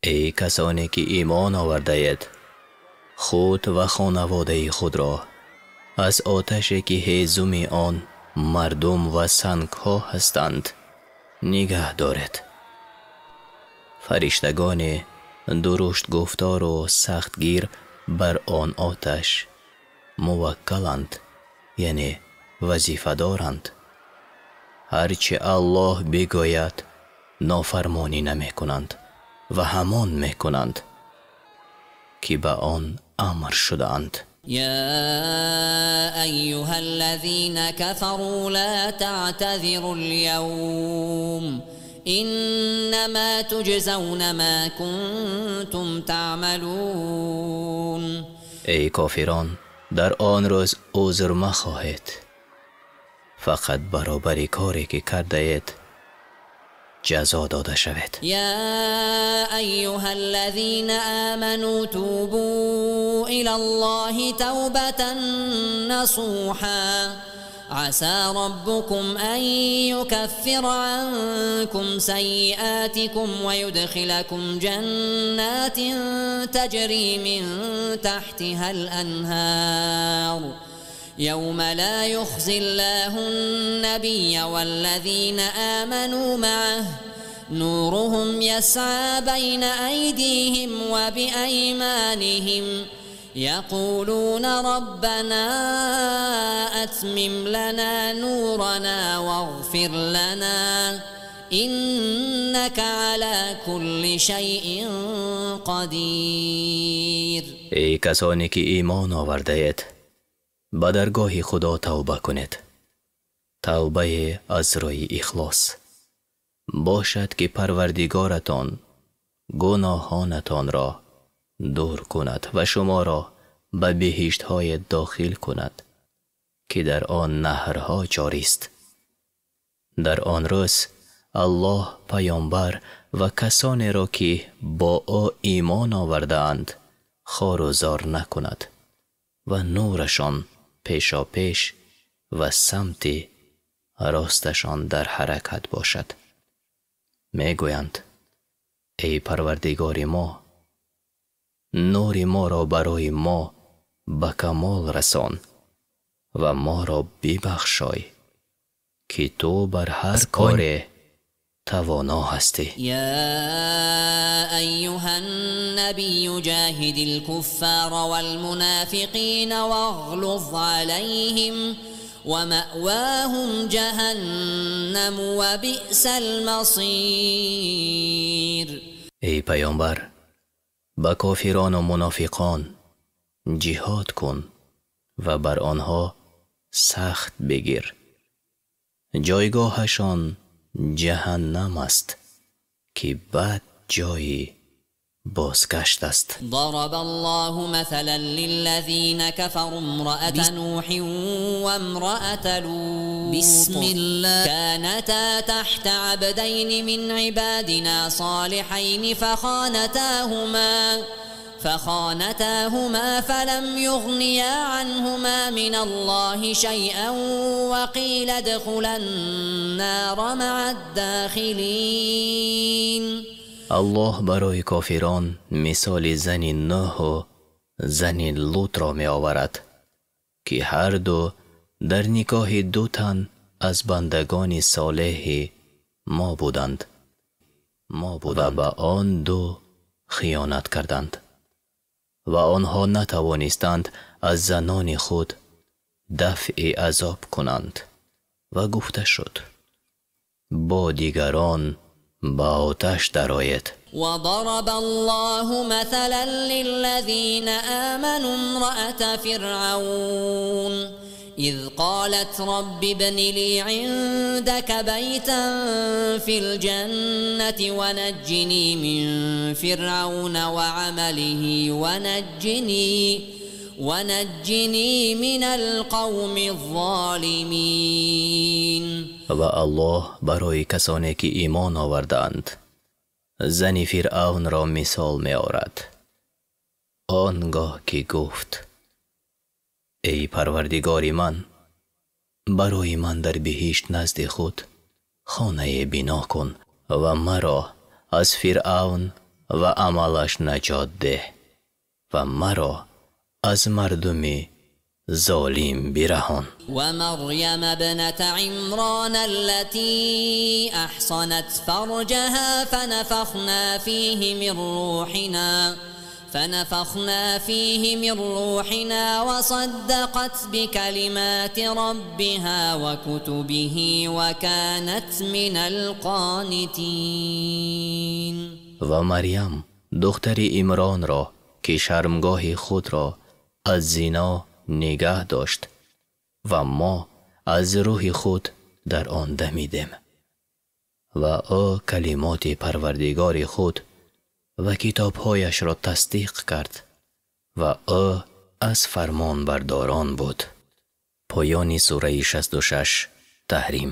Эй касоне ки имон овардаед, худ ва хонаводаи худро аз оташе ки ҳезуми он мардум ва сангҳо ҳастанд нигаҳ доред. Фариштагони дуруштгуфтору сахтгир бар он оташ муваккаланд, яъне вазифадоранд. Ҳарчи Аллоҳ бигӯяд, нофармонӣ намекунанд ва ҳамон мекунанд, ки ба он амр шудаанд. يا أيها الذين كفروا لا تعتذروا اليوم إنما تجزون ما كنتم تعملون. Эй кофирон, дар он рӯз узр махоҳед, фақат баробари коре ки кардаед ҷазо дода шавед. يا أيها الذين آمنوا توبوا إلى الله توبة نصوحا عسى ربكم أن يكفر عنكم سيئاتكم ويدخلكم جنات تجري من تحتها الأنهار يوم لا يخزي الله النبي والذين آمنوا معه نورهم يسعى بين أيديهم وبأيمانهم يقولون ربنا أتمم لنا نورنا واغفر لنا إنك على كل شيء قدير. Эй касоне ки имон овардаед, ба даргоҳи Худо тавба кунед, тавбае аз рӯи ихлос. Бошад ки Парвардигоратон гуноҳонатонро дур кунад ва шуморо ба биҳиштҳое дохил кунад, ки дар он наҳрҳо ҷорист. Дар он рӯз Аллоҳ паёмбар ва касонеро ки бо ӯ имон овардаанд хору зор накунад ва нурашон пешопеш ва самти росташон дар ҳаракат бошад. Мегӯянд: Эй Парвардигори мо, нури моро барои мо ба камол расон ва моро бибахшой, ки ту бар ҳар коре тавоно ҳастӣ. يا أيها النبي جاهد الكفار والمنافقين واغلظ عليهم ومأواهم جهنم وبئس المصير. Эй паёмбар, ба кофирону мунофиқон ҷиҳод кун ва бар онҳо сахт бигир. Ҷойгоҳашон ҷаҳаннам аст, ки бад ҷои бозгашт аст. ضرب الله مثلا للذين كفروا امرأة نوح وامرأة لوط بسم الله. كانتا تحت عبدين من عبادنا صالحين فخانتاهما فلم يغنيا عنهما من الله شيئا وقيل ادخلا النار مع الداخلين. Аллоҳ барои кофирон мисоли зани Нӯҳу зани Лутро меоварад, ки ҳар ду дар никоҳи ду тан аз бандагони солеҳи мо буданд ва ба он ду хиёнат карданд ва онҳо натавонистанд аз занони худ дафъи азоб кунанд ва гуфта шуд: бо дигарон ба оташ дароед. وضرب الله مثلا للذين آمنوا امرأة فرعون إذ قالت رب ابن لي عندك بيتا في الجنة ونجني من فرعون وعمله ونجني من القوم الظالمين. Ва Аллоҳ барои касоне ки имон овардаанд зани Фиръавнро мисол меорад, он гоҳ ки гуфт: эй Парвардигори ман, барои ман дар биҳишт назди худ хонае бино кун ва маро аз Фиръавн ва амалаш наҷот деҳ ва маро аз мардуми золим бираҳон. ومريم ابنة عمران التي أحصنت فرجها فنفخنا فيه من روحنا وصدقت بكلمات ربها وكتبه وكانت من القانتين. Ва Марьям духтари Имронро, ки шармгоҳи худро аз зино нигаҳ дошт ва мо аз рӯҳи худ дар он дамидем ва ӯ калимоти Парвардигори худ ва китобҳояшро тасдиқ кард ва ӯ аз фармонбардорон буд. Поёни сураи 66 Таҳрим.